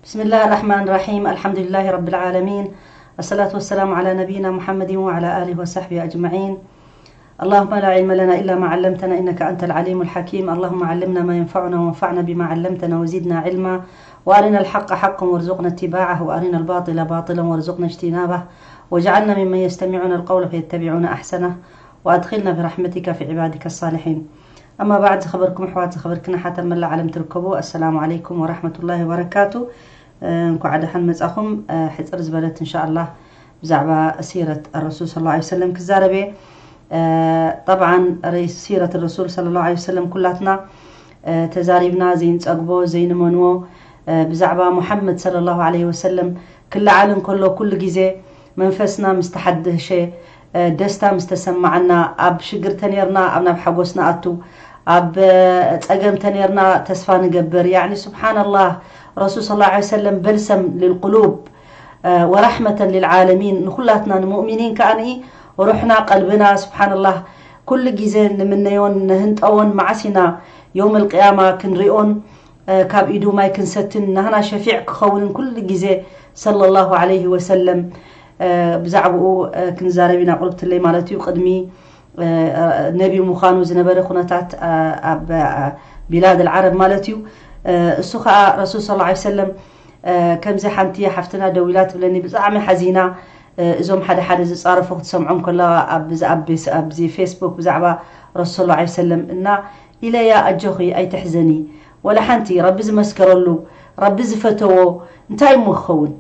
بسم الله الرحمن الرحيم. الحمد لله رب العالمين. الصلاة والسلام على نبينا محمد وعلى آله وصحبه أجمعين. اللهم لا علم لنا إلا ما علمتنا إنك أنت العليم الحكيم. اللهم علمنا ما ينفعنا وانفعنا بما علمتنا وزدنا علما. وأرنا الحق حقا وارزقنا اتباعه وأرنا الباطل باطلا وارزقنا اجتنابه. واجعلنا ممن يستمعون القول فيتبعون أحسنه. وأدخلنا برحمتك في عبادك الصالحين. أما بعد، ዝኸበርኩም ኣሕዋት፣ ዝኸበርክን ኣሓት ኣብ መላእ ዓለም ትርከቡ፣ ኣሰላሙ ዓለይኩም ወራሕመቱላሂ ወበረካቱ። እ፣ እንኳዕ ደሓን መጻኹም። እ፣ ሕጽር ዝበለት እንሻኣላህ ብዛዕባ ሲረት ረሱል ሰለላሁ ዐለይሂ ወሰለም ክዛረብ እየ። እ፣ ጠብዓን ረ-፣ ሲረት ረሱል ሰለላሁ ዐለይሂ ወሰለም ኩላትና፣ እ፣ ተዛሪብና ዘይንጸግቦ ዘይንመንዎ፣ እ፣ ብዛዕባ ሙሐመድ ሰለላሁ ዐለይሂ ወሰለም ክለዓል እንከሎ ኩሉ ግዜ መንፈስና ምስ ተሓደሸ፣ እ፣ ደስታ ምስ ተሰማዓና፣ ኣብ ሽግር ተኔርና ኣብ ናብ ሓጎስ ንኣቱ፣ ኣብ፣ እ፣ ጸገም ተኔርና ተስፋ ንገብር። ያዕኒ ስብሓንላህ፣ ረሱል ሰለላሁ ዐለይሂ ወሰለም በልሰም ልልቁሉብ፣ እ፣ ወራሕመተን ልልዓለሚን፣ ንኹላትና ንሙእሚኒን ከኣ ንኢ ሩሕና፣ ቀልብና፣ ስብሓንላህ፣ ኩሉ ግዜ ንምነዮን ንህንጠዎን፣ መዓስ ኢና የውመል ቅያማ ክንሪኦን፣ እ፣ ካብ ኢዱ ማይ ክንሰትን፣ ናህና ሸፊዕ ክኸውንን ኩሉ ግዜ ሰለላሁ ዐለይሂ ወሰለም፣ እ፣ ብዛዕባኡ፣ እ፣ ክንዛረብ ኢና ቁርብትለይ ማለት እዩ። ቅድሚ፣ እ፣ ነቢ ምዃኑ ዝነበረ ኩነታት፣ እ፣ ኣብ፣ እ፣ ቢላድ ኣልዓረብ ማለት እዩ። እ፣ እሱ ኸኣ ረሱል ሰለላሁ ዐለይሂ ወሰለም፣ እ፣ ከምዚ ሓንቲ ሓፍትና ደዊላ ትብለኒ፣ ብጣዕሚ ሓዚና፣ እ፣ እዞም ሓደ ሓደ ዝጻረፉ ክትሰምዖም ከለዋ ኣብ፣ ኣብ፣ ኣብዚ ፌስቡክ ብዛዕባ ረሱል ሰለላሁ ዐለይሂ ወሰለም እና ኢለያ፣ ኣጆኺ ኣይትሕዘኒ፣ ወላ ሓንቲ ረቢ ዝመስከረሉ፣ ረቢ ዝፈተዎ እንታይ እሞ ክኸውን?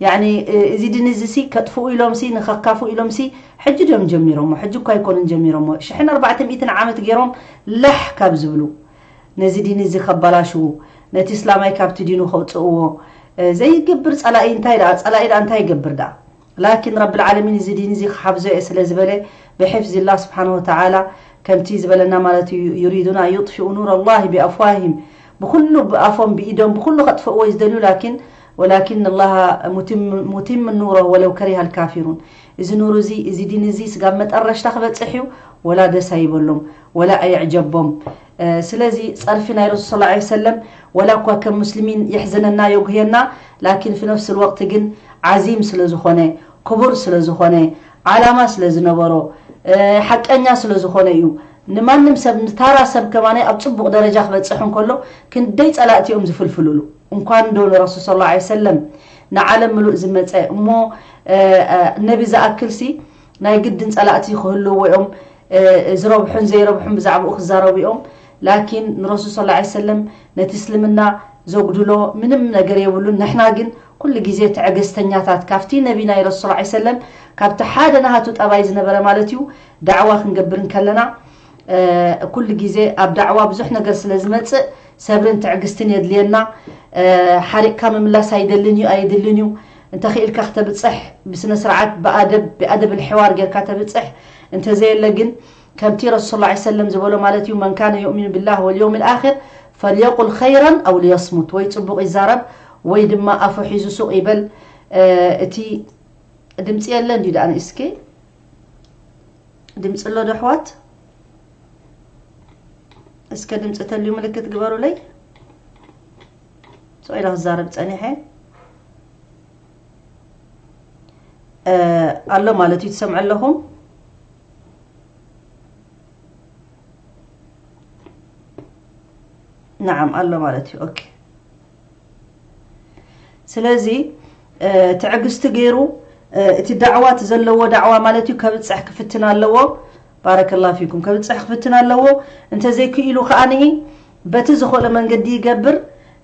ያዕኒ፣ እ፣ እዚ ዲን እዚ ሲ ከጥፍኡ ኢሎም ሲ፣ ንኸካፍኡ ኢሎም ሲ፣ ሕጂ ድዮም ጀሚሮሞ? ሕጂ እኮ ኣይኮኑን ጀሚሮሞ። ሽሕን ኣርባዕተ ሚእትን ዓመት ገይሮም ላሕ ካብ ዝብሉ፣ ነዚ ዲን እዚ ከባላሽዉ፣ ነቲ እስላማይ ካብቲ ዲኑ ከውጽእዎ፣ እ፣ ዘይገብር ጸላኢ እንታይ ደኣ፣ ጸላኢ ደኣ እንታይ ይገብር ደኣ? ላኪን ረብል ዓለሚን እዚ ዲን እዚ ክሓብዞ እየ ስለ ዝበለ፣ ብሕፍዚ ላህ ስብሓን ወተዓላ ከምቲ ዝበለና ማለት እዩ፣ ዩሪዱና ኣን ዩጥፊኡ ኑር ኣላሂ ቢኣፍዋሂም፣ ብኩሉ ብኣፎም ብኢዶም ብኩሉ ከጥፍእዎ እዩ ዝደልዩ፣ ላኪን ወላኪን ኣላሃ ሙቲም፣ ሙቲም ኑሮ ወለው ከሪሃ ልካፊሩን። እዚ ኑር እዚ፣ እዚ ዲን እዚ ስጋብ መጠረሽታ ክበጽሕ እዩ፣ ወላ ደስ ኣይበሎም፣ ወላ ኣየዕጀቦም። እ፣ ስለዚ ጸርፊ ናይ ረሱል ሰለላሁ ዐለይሂ ወሰለም ወላ እኳ ከም ሙስሊሚን የሕዝነና የጉህየና፣ ላኪን ፊ ነፍሲ ልወቅት ግን ዓዚም ስለ ዝኾነ፣ ክቡር ስለ ዝኾነ፣ ዓላማ ስለ ዝነበሮ፣ እ፣ ሓቀኛ ስለ ዝኾነ እዩ። ንማንም ሰብ፣ ንታራ ሰብ ከማናይ ኣብ ጽቡቕ ደረጃ ክበጽሕ እንከሎ ክንደይ ጸላእቲ እዮም ዝፍልፍሉሉ። እንኳን ዶ ንረሱል ሰለላሁ ዐለይሂ ወሰለም ንዓለም ምሉእ ዝመጸ እሞ፣ እ፣ እ፣ ነቢ ዝኣክልሲ ናይ ግድን ጸላእቲ ክህልዎ እዮም። እ፣ ዝረብሑን ዘይረብሑን ብዛዕባኡ ክዛረቡ እዮም። ላኪን ንረሱል ሰለላሁ ዐለይሂ ወሰለም ነቲ እስልምና ዘጉድሎ ምንም ነገር የብሉን። ንሕና ግን ኩሉ ግዜ ትዕግስተኛታት፣ ካብቲ ነቢ ናይ ረሱል ሰለላሁ ዐለይሂ ወሰለም ካብቲ ሓደ ናሃቱ ጠባይ ዝነበረ ማለት እዩ፣ ዳዕዋ ክንገብር እንከለና፣ እ፣ ኩሉ ግዜ ኣብ ዳዕዋ ብዙሕ ነገር ስለ ዝመጽእ ሰብርን ትዕግስትን የድልየና። እ፣ ሓሪቕካ ምምላስ ኣይደልን እዩ፣ ኣየድልን እዩ። እንተ ኽኢልካ ክተብጽሕ ብስነ ስርዓት፣ ብኣደብ፣ ብኣደብ ልሕዋር ጌርካ ተብጽሕ። እንተ ዘየለ ግን ከምቲ ረሱል ሰለላሁ ዐለይሂ ወሰለም ዝበሎ ማለት እዩ፣ መን ካነ ዩእሚኑ ቢላህ ወልየውም ልኣኽር ፈልየቁል ኸይረን ኣው ልየስሙት፣ ወይ ጽቡቕ ይዛረብ ወይ ድማ ኣፉ ሒዙ ሱቕ ይበል። እ፣ እቲ ድምፂ የለ እንዲ ደኣ እስኪ ድምፂ ኣሎ ዶ ኣሕዋት? እስከ ድምፂ ተልዩ ምልክት ግበሩለይ። ስቕ ኢለ ክዛረብ ፀኒሐ። እ፣ ኣሎ ማለት እዩ፣ ትሰምዑ ኣለኹም? ነዓም፣ ኣሎ ማለት እዩ። ኦኬ። ስለዚ፣ እ፣ ትዕግስቲ ገይሩ፣ እ፣ እቲ ዳዕዋ፣ እቲ ዘለዎ ዳዕዋ ማለት እዩ፣ ከብጽሕ ክፍትን ኣለዎ። ባረከላሁ ፊኩም። ከብጽሕ ክፍትን ኣለዎ። እንተዘይክኢሉ ከኣ ንኢ በቲ ዝኽእሎ መንገዲ ይገብር።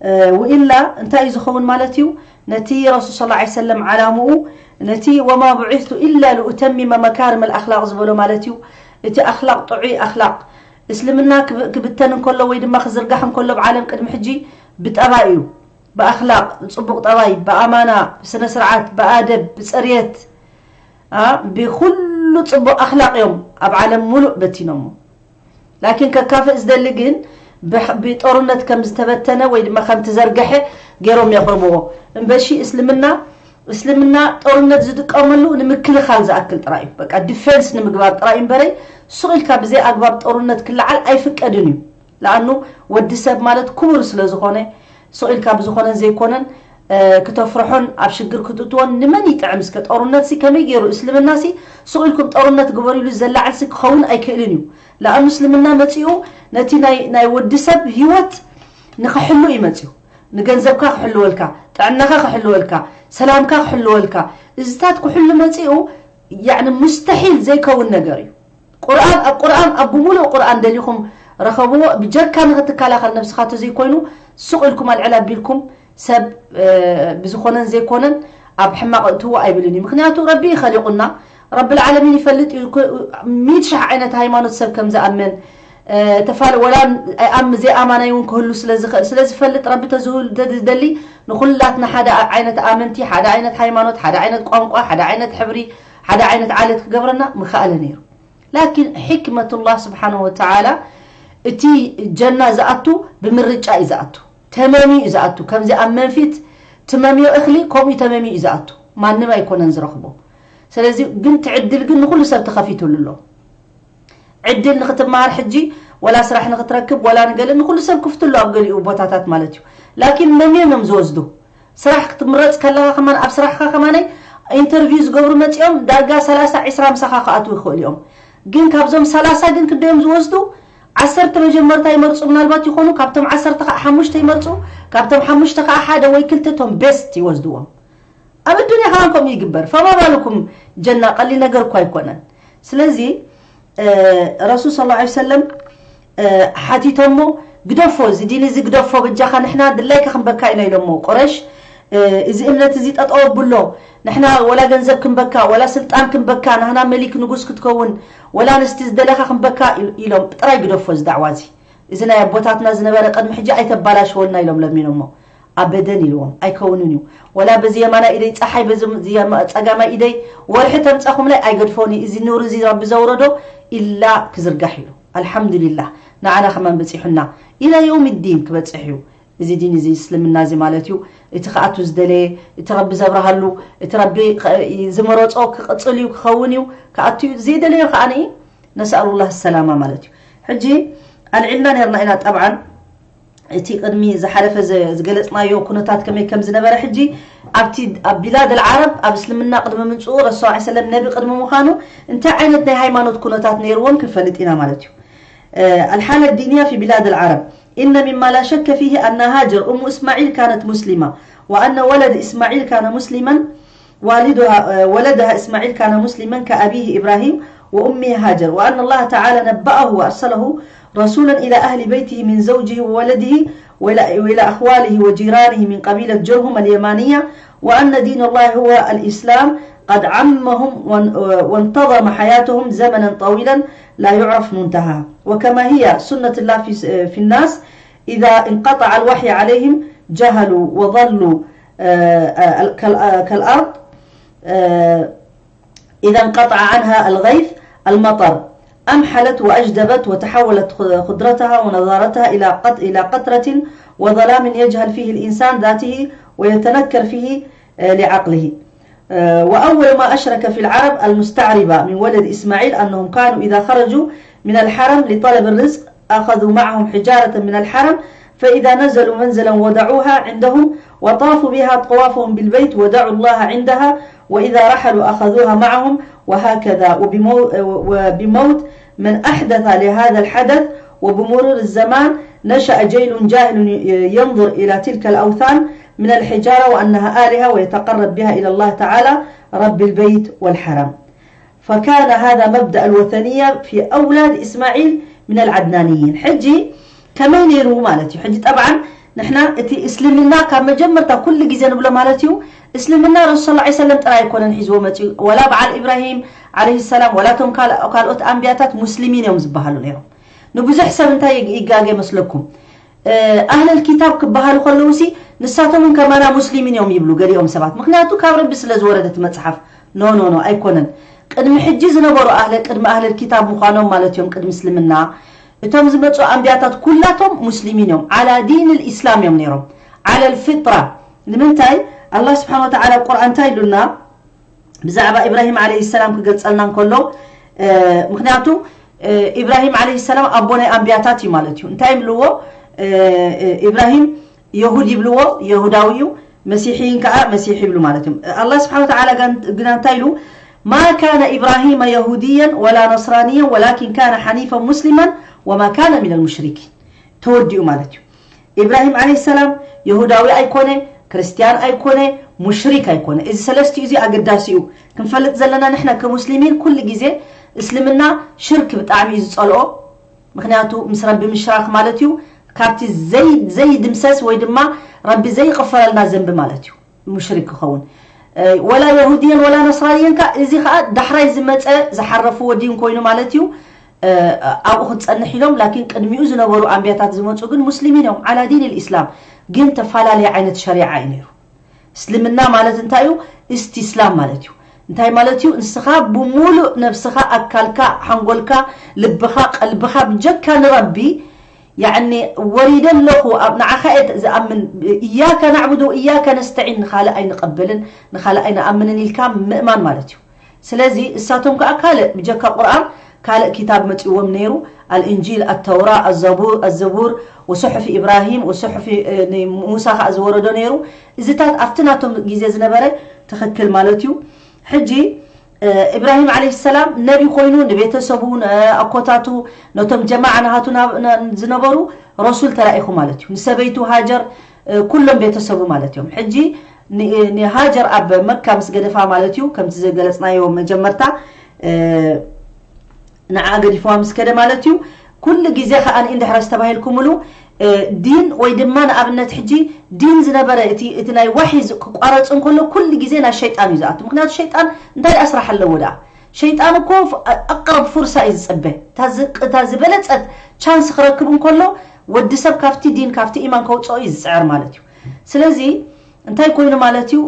እ፣ ወኢላ እንታይ እዩ ዝኸውን ማለት እዩ? ነቲ ረሱል ሰለላሁ ዐለይሂ ወሰለም ዓላምኡ፣ ነቲ ወማ ቡዒስቱ ኢላ ልኡተሚመ መካርም ኣልኣኽላቕ ዝበሎ ማለት እዩ። እቲ ኣኽላቕ፣ ጥዑይ ኣኽላቕ፣ እስልምና ክብ-፣ ክብተን እንከሎ ወይ ድማ ክዝርጋሕ እንከሎ ኣብ ዓለም ቅድሚ ሕጂ ብጠባይ እዩ። ብኣኽላቕ፣ ጽቡቕ ጠባይ፣ ብኣማና፣ ብስነ ስርዓት፣ ብኣደብ፣ ብጽርየት፣ ኣ፣ ብኹሉ ጽቡቕ ኣኽላቕ እዮም ኣብ ዓለም ሙሉእ በቲኖሞ። ላኪን ከካፍእ ዝደሊ ግን ብሕ-፣ ብጦርነት ከም ዝተበተነ ወይ ድማ ከም ተዘርገሐ ገይሮም የቕርብዎ። እምበሺ እስልምና፣ እስልምና ጦርነት ዝጥቀመሉ ንምክልኻል ዝኣክል ጥራይ እዩ። በቃ ዲፌንስ ንምግባር ጥራይ እምበረይ፣ ሱቕ ኢልካ ብዘይ ኣግባብ ጦርነት ክለዓል ኣይፍቀድን እዩ። ለኣኑ ወዲ ሰብ ማለት ክቡር ስለ ዝኾነ፣ ስቕ ኢልካ ብዝኾነን ዘይኮነን፣ ክተፍርሖን ኣብ ሽግር ክትእትዎን ንመን ይጥዕም? እስከ ጦርነት ሲ ከመይ ገይሩ እስልምና ሲ ሱቕ ኢልኩም ጦርነት ግበሩ ኢሉ ዘላዕል ሲ ክኸውን ኣይክእልን እዩ። ለኣኑ እስልምና መጺኡ ነቲ ናይ ናይ ወዲ ሰብ ህይወት ንኽሕሉ እዩ መጺኡ። ንገንዘብካ ክሕልወልካ፣ ጥዕናኻ ክሕልወልካ፣ ሰላምካ ክሕልወልካ፣ እዚታት ክሕሉ መጺኡ። ያዕኒ ሙስተሒል ዘይከውን ነገር እዩ። ቁርኣን ኣብ ቁርኣን ኣብ ብምሉእ ቁርኣን ደሊኹም ረኸብዎ። ብጀካ ንኽትከላኸል ነብስኻ ተዘይኮይኑ ሱቕ ኢልኩም ኣልዕል ኣቢልኩም ሰብ ብዝኾነን ዘይኮነን ኣብ ሕማቕ እእትዎ ኣይብልን እዩ። ምክንያቱ ረቢ ይኸሊቑና፣ ረቢ ልዓለሚን ይፈልጥ እዩ። ሚእቲ ሽሕ ዓይነት ሃይማኖት ሰብ ከም ዝኣምን ተፋል ወላ ኣም ዘይኣማናይ እውን ክህሉ ስለዝኽእል ስለዝፈልጥ ረቢ ተዝህሉ ተዝደሊ ንኹላትና ሓደ ዓይነት ኣመንቲ፣ ሓደ ዓይነት ሃይማኖት፣ ሓደ ዓይነት ቋንቋ፣ ሓደ ዓይነት ሕብሪ፣ ሓደ ዓይነት ዓለት ክገብረና ምኸኣለ ነይሩ። ላኪን ሕክመቱላህ ስብሓነ ወተዓላ እቲ ጀና ዝኣቱ ብምርጫ እዩ ዝኣቱ። ተመምዩ እዩ ዝኣቱ። ከምዚ ኣብ መንፊት ትመምዮ እኽሊ ከምኡ ተመምዩ እዩ ዝኣቱ። ማንም ኣይኮነን ዝረኽቦ። ስለዚ ግን ትዕድል ግን ንኹሉ ሰብ ተኸፊቱሉ ኣሎ። ዕድል ንኽትመሃር ሕጂ ወላ ስራሕ ንኽትረክብ ወላ ንገለ ንኹሉ ሰብ ክፍትሉ ኣብ ገሊኡ ቦታታት ማለት እዩ። ላኪን መምዮም እዮም ዝወስዱ። ስራሕ ክትምረፅ ከለኻ ከማን ኣብ ስራሕካ ከማነይ ኢንተርቪው ዝገብሩ መፂኦም ዳርጋ ሰላሳ ዒስራ ምሳኻ ክኣትዉ ይኽእሉ እዮም። ግን ካብዞም ሰላሳ ግን ክንደዮም ዝወስዱ ዓሰርተ መጀመርታ ይመርፁ ምናልባት ይኾኑ። ካብቶም ዓሰርተ ከዓ ሓሙሽተ ይመርፁ። ካብቶም ሓሙሽተ ከዓ ሓደ ወይ ክልተ ቶም ቤስት ይወስድዎም። ኣብ ኣዱንያ ከማን ከምኡ ይግበር። ፈማ ባልኩም ጀና ቀሊል ነገር እኮ ኣይኮነን። ስለዚ ረሱል ስለ ላ ሰለም ሓቲቶሞ ግደፎ፣ እዚ ዲን እዚ ግደፎ በጃኻ፣ ንሕና ድላይካ ክንበካ ኢና ኢሎሞ። ቁረሽ እዚ እምነት እዚ ጠጠው ኣብሎ፣ ንሕና ወላ ገንዘብ ክንበካ ወላ ስልጣን ክንበካ፣ ናህና መሊክ ንጉስ ክትከውን ወላ ንስቲ ዝደለኻ ክንበካ ኢሎም ጥራይ ግደፎ እዚ ዳዕዋ እዚ። እዚ ናይ ኣቦታትና ዝነበረ ቅድሚ ሕጂ ኣይተባላሽወልና ኢሎም ለሚኖሞ። ኣበደን ኢልዎም ኣይከውንን እዩ። ወላ በዚ የማናይ ኢደይ ፀሓይ በዚ ጸጋማይ ኢደይ ወርሒ ተምፀኹምላይ ኣይገድፎኒ፣ እዚ ኑር እዚ ረቢ ዘውረዶ ኢላ ክዝርጋሕ ኢሉ። ኣልሓምዱሊላህ ንዓና ከማን በፂሑና ኢላ የውም ዲን ክበፅሕ እዩ። እዚ ዲን እዚ እስልምና እዚ ማለት እዩ። እቲ ክኣቱ ዝደለየ እቲ ረቢ ዘብርሃሉ እቲ ረቢ ዝመረፆ ክቕፅል እዩ ክኸውን እዩ። ክኣቱ እዩ ዘይደለዮ ከዓ ነስኣሉላህ ሰላማ ማለት እዩ። ሕጂ ኣልዒልና ነርና ኢና ጠብዓን እቲ ቅድሚ ዝሓለፈ ዝገለፅናዮ ኩነታት ከመይ ከም ዝነበረ ሕጂ ኣብቲ ኣብ ቢላድ ኣልዓረብ ኣብ እስልምና ቅድሚ ምምፅኡ ረሱል ሰለም ነቢ ቅድሚ ምዃኑ እንታይ ዓይነት ናይ ሃይማኖት ኩነታት ነይርዎም ክንፈልጥ ኢና ማለት እዩ። الحالة الدينية في بلاد العرب إن مما لا شك فيه أن هاجر أم إسماعيل كانت مسلمة وأن ولد إسماعيل كان مسلما والدها ولدها إسماعيل كان مسلما كأبيه إبراهيم وأمه هاجر وأن الله تعالى نبأه وأرسله رسولا إلى أهل بيته من زوجه وولده وإلى أخواله وجيرانه من قبيلة جرهم اليمانية وأن دين الله هو الإسلام قد عمهم وانتظم حياتهم زمنا طويلا لا يعرف منتهى وكما هي سنة الله في الناس إذا انقطع الوحي عليهم جهلوا وظلوا كالأرض إذا انقطع عنها الغيث المطر أمحلت وأجدبت وتحولت خضرتها ونضارتها إلى إلى قطرة وظلام يجهل فيه الإنسان ذاته ويتنكر فيه لعقله. وأول ما أشرك في العرب المستعربة من ولد إسماعيل أنهم كانوا إذا خرجوا من الحرم لطلب الرزق أخذوا معهم حجارة من الحرم فإذا نزلوا منزلا وضعوها عندهم وطافوا بها طوافهم بالبيت ودعوا الله عندها وإذا رحلوا أخذوها معهم وهكذا وبموت من أحدث لهذا الحدث وبمرور الزمان نشأ جيل جاهل ينظر إلى تلك الأوثان من الحجارة وأنها آلهة ويتقرب بها إلى الله تعالى رب البيت والحرم. فكان هذا مبدأ الوثنية في أولاد إسماعيل من العدنانيين. ሕጂ ከመይ ነይሩ ማለት እዩ። ሕጂ ጠብዓን ንሕና እቲ እስልምና ካብ መጀመርታ ኩሉ ግዜ ንብሎ ማለት እዩ እስልምና ረሱል ሰለላሁ ዐለይሂ ወሰለም ጥራይ ኣይኮነን ሒዝዎ መፅኡ፣ ወላ በዓል ኢብራሂም ዓለይሂ ሰላም ወላ እቶም ካልኦት ኣንቢያታት ሙስሊሚን እዮም ዝበሃሉ ነይሮም። ንብዙሕ ሰብ እንታይ ይጋገ መስለኩም? ኣህለል ኪታብ ክበሃሉ ከለዉ ሲ ንሳቶም እውን ከማና ሙስሊሚን እዮም ይብሉ ገሊኦም ሰባት። ምክንያቱ ካብ ረቢ ስለ ዝወረደ እቲ መፅሓፍ። ኖ ኖ ኖ ኣይኮነን። ቅድሚ ሕጂ ዝነበሩ ኣህለ ቅድሚ ኣህለል ኪታብ ምዃኖም ማለት እዮም ቅድሚ እስልምና። እቶም ዝመፁ ኣንቢያታት ኩላቶም ሙስሊሚን እዮም። ዓላ ዲን ልኢስላም እዮም ነይሮም። ዓላ ልፍጥራ። ንምንታይ ኣላህ ስብሓን ወተዓላ ኣብ ቁርኣን እንታይ ኢሉና? ብዛዕባ ኢብራሂም ዓለይሂ ሰላም ክገልፀልና እንከሎ ምክንያቱ ኢብራሂም ዓለይሂ ሰላም ኣቦ ናይ ኣንቢያታት እዩ ማለት እዩ። እንታይ ይብልዎ? ኢብራሂም የሁድ ይብልዎ፣ የሁዳዊ እዩ። መሲሕይን ከዓ መሲሕ ይብሉ ማለት እዮም። ኣላህ ስብሓን ወተዓላ ጋን- ግና እንታይ ኢሉ? ما كان إبراهيم يهوديا ولا نصرانيا ولكن كان حنيفا مسلما وما كان من المشركين። ተወዲኡ ማለት እዩ። ኢብራሂም ዓለይሂ ሰላም የሁዳዊ ኣይኮነ፣ ክርስትያን ኣይኮነ፣ ሙሽሪክ ኣይኮነ። እዚ ሰለስቲኡ እዚ ኣገዳሲ እዩ ክንፈልጥ ዘለና። ንሕና ከሙስሊሚን ኩሉ ግዜ እስልምና ሽርክ ብጣዕሚ እዩ ዝጸልኦ። ምክንያቱ ምስ ረቢ ምሽራክ ማለት እዩ። ካብቲ ዘይ ዘይድምሰስ ወይ ድማ ረቢ ዘይቕፈረልና ዘንቢ ማለት እዩ። ሙሽሪክ ክኸውን። ወላ የሁድየን ወላ ነስራንየን ካ እዚ ከዓ ዳሕራይ ዝመፀ ዝሓረፍዎ ዲን ኮይኑ ማለት እዩ። ኣብኡ ክትፀንሕ ኢሎም ላኪን ቅድሚኡ ዝነበሩ ኣንቢያታት ዝመፁ ግን ሙስሊሚን እዮም። ዓላ ዲን ልእስላም ግን ተፈላለየ ዓይነት ሸሪዓ እዩ ነይሩ። እስልምና ማለት እንታይ እዩ? እስትስላም ማለት እዩ። እንታይ ማለት እዩ? ንስኻ ብሙሉእ ነብስኻ፣ ኣካልካ፣ ሓንጎልካ፣ ልብኻ፣ ቀልብኻ ብጀካ ንረቢ ያዕኒ ወሪደ ኣለኹ ኣብ ንዓኻ እየ ዝኣምን። እያከ ናዕቡዱ ወእያከ ነስተዒን፣ ንኻልእ ኣይንቐበልን ንኻልእ ኣይንኣምንን ኢልካ ምእማን ማለት እዩ። ስለዚ እሳቶም ከዓ ካልእ ብጀካ ቁርኣን ካልእ ኪታብ መፂዎም ነይሩ። ኣልእንጂል፣ ኣተውራ፣ ኣዘቡር፣ ኣዘቡር ወሱሑፊ ኢብራሂም ወሱሑፊ ሙሳ ከዓ ዝወረዶ ነይሩ። እዚታት ኣብቲ ናቶም ግዜ ዝነበረ ትኽክል ማለት እዩ። ሕጂ ኢብራሂም ዓለይሂ ሰላም ነቢ ኮይኑ ንቤተሰቡ ንኣኮታቱ ነቶም ጀማዓ ናሃቱ ዝነበሩ ረሱል ተላኢኹ ማለት እዩ። ንሰበይቱ ሃጀር ኩሎም ቤተሰቡ ማለት እዮም። ሕጂ ንሃጀር ኣብ መካ ምስ ገደፋ ማለት እዩ። ከምቲ ዝገለፅናዮ መጀመርታ ንዓ ገዲፍዋ ምስ ከደ ማለት እዩ። ኩሉ ግዜ ከዓ እንድሕረ ዝተባሂልኩምሉ ዲን ወይ ድማ ንኣብነት ሕጂ ዲን ዝነበረ እቲ ናይ ዋሒ ክቋረፅ እንከሎ ኩሉ ግዜ ናይ ሸይጣን እዩ ዝኣቱ። ምክንያቱ ሸይጣን እንታይ ደኣ ስራሕ ኣለዎ ደኣ? ሸይጣን እኮ ኣቅረብ ፉርሳ እዩ ዝፅበ። እታ ዝበለፀት ቻንስ ክረክብ እንከሎ ወዲ ሰብ ካብቲ ዲን ካብቲ ኢማን ከውፅኦ እዩ ዝፅዕር ማለት እዩ። ስለዚ እንታይ ኮይኑ ማለት እዩ?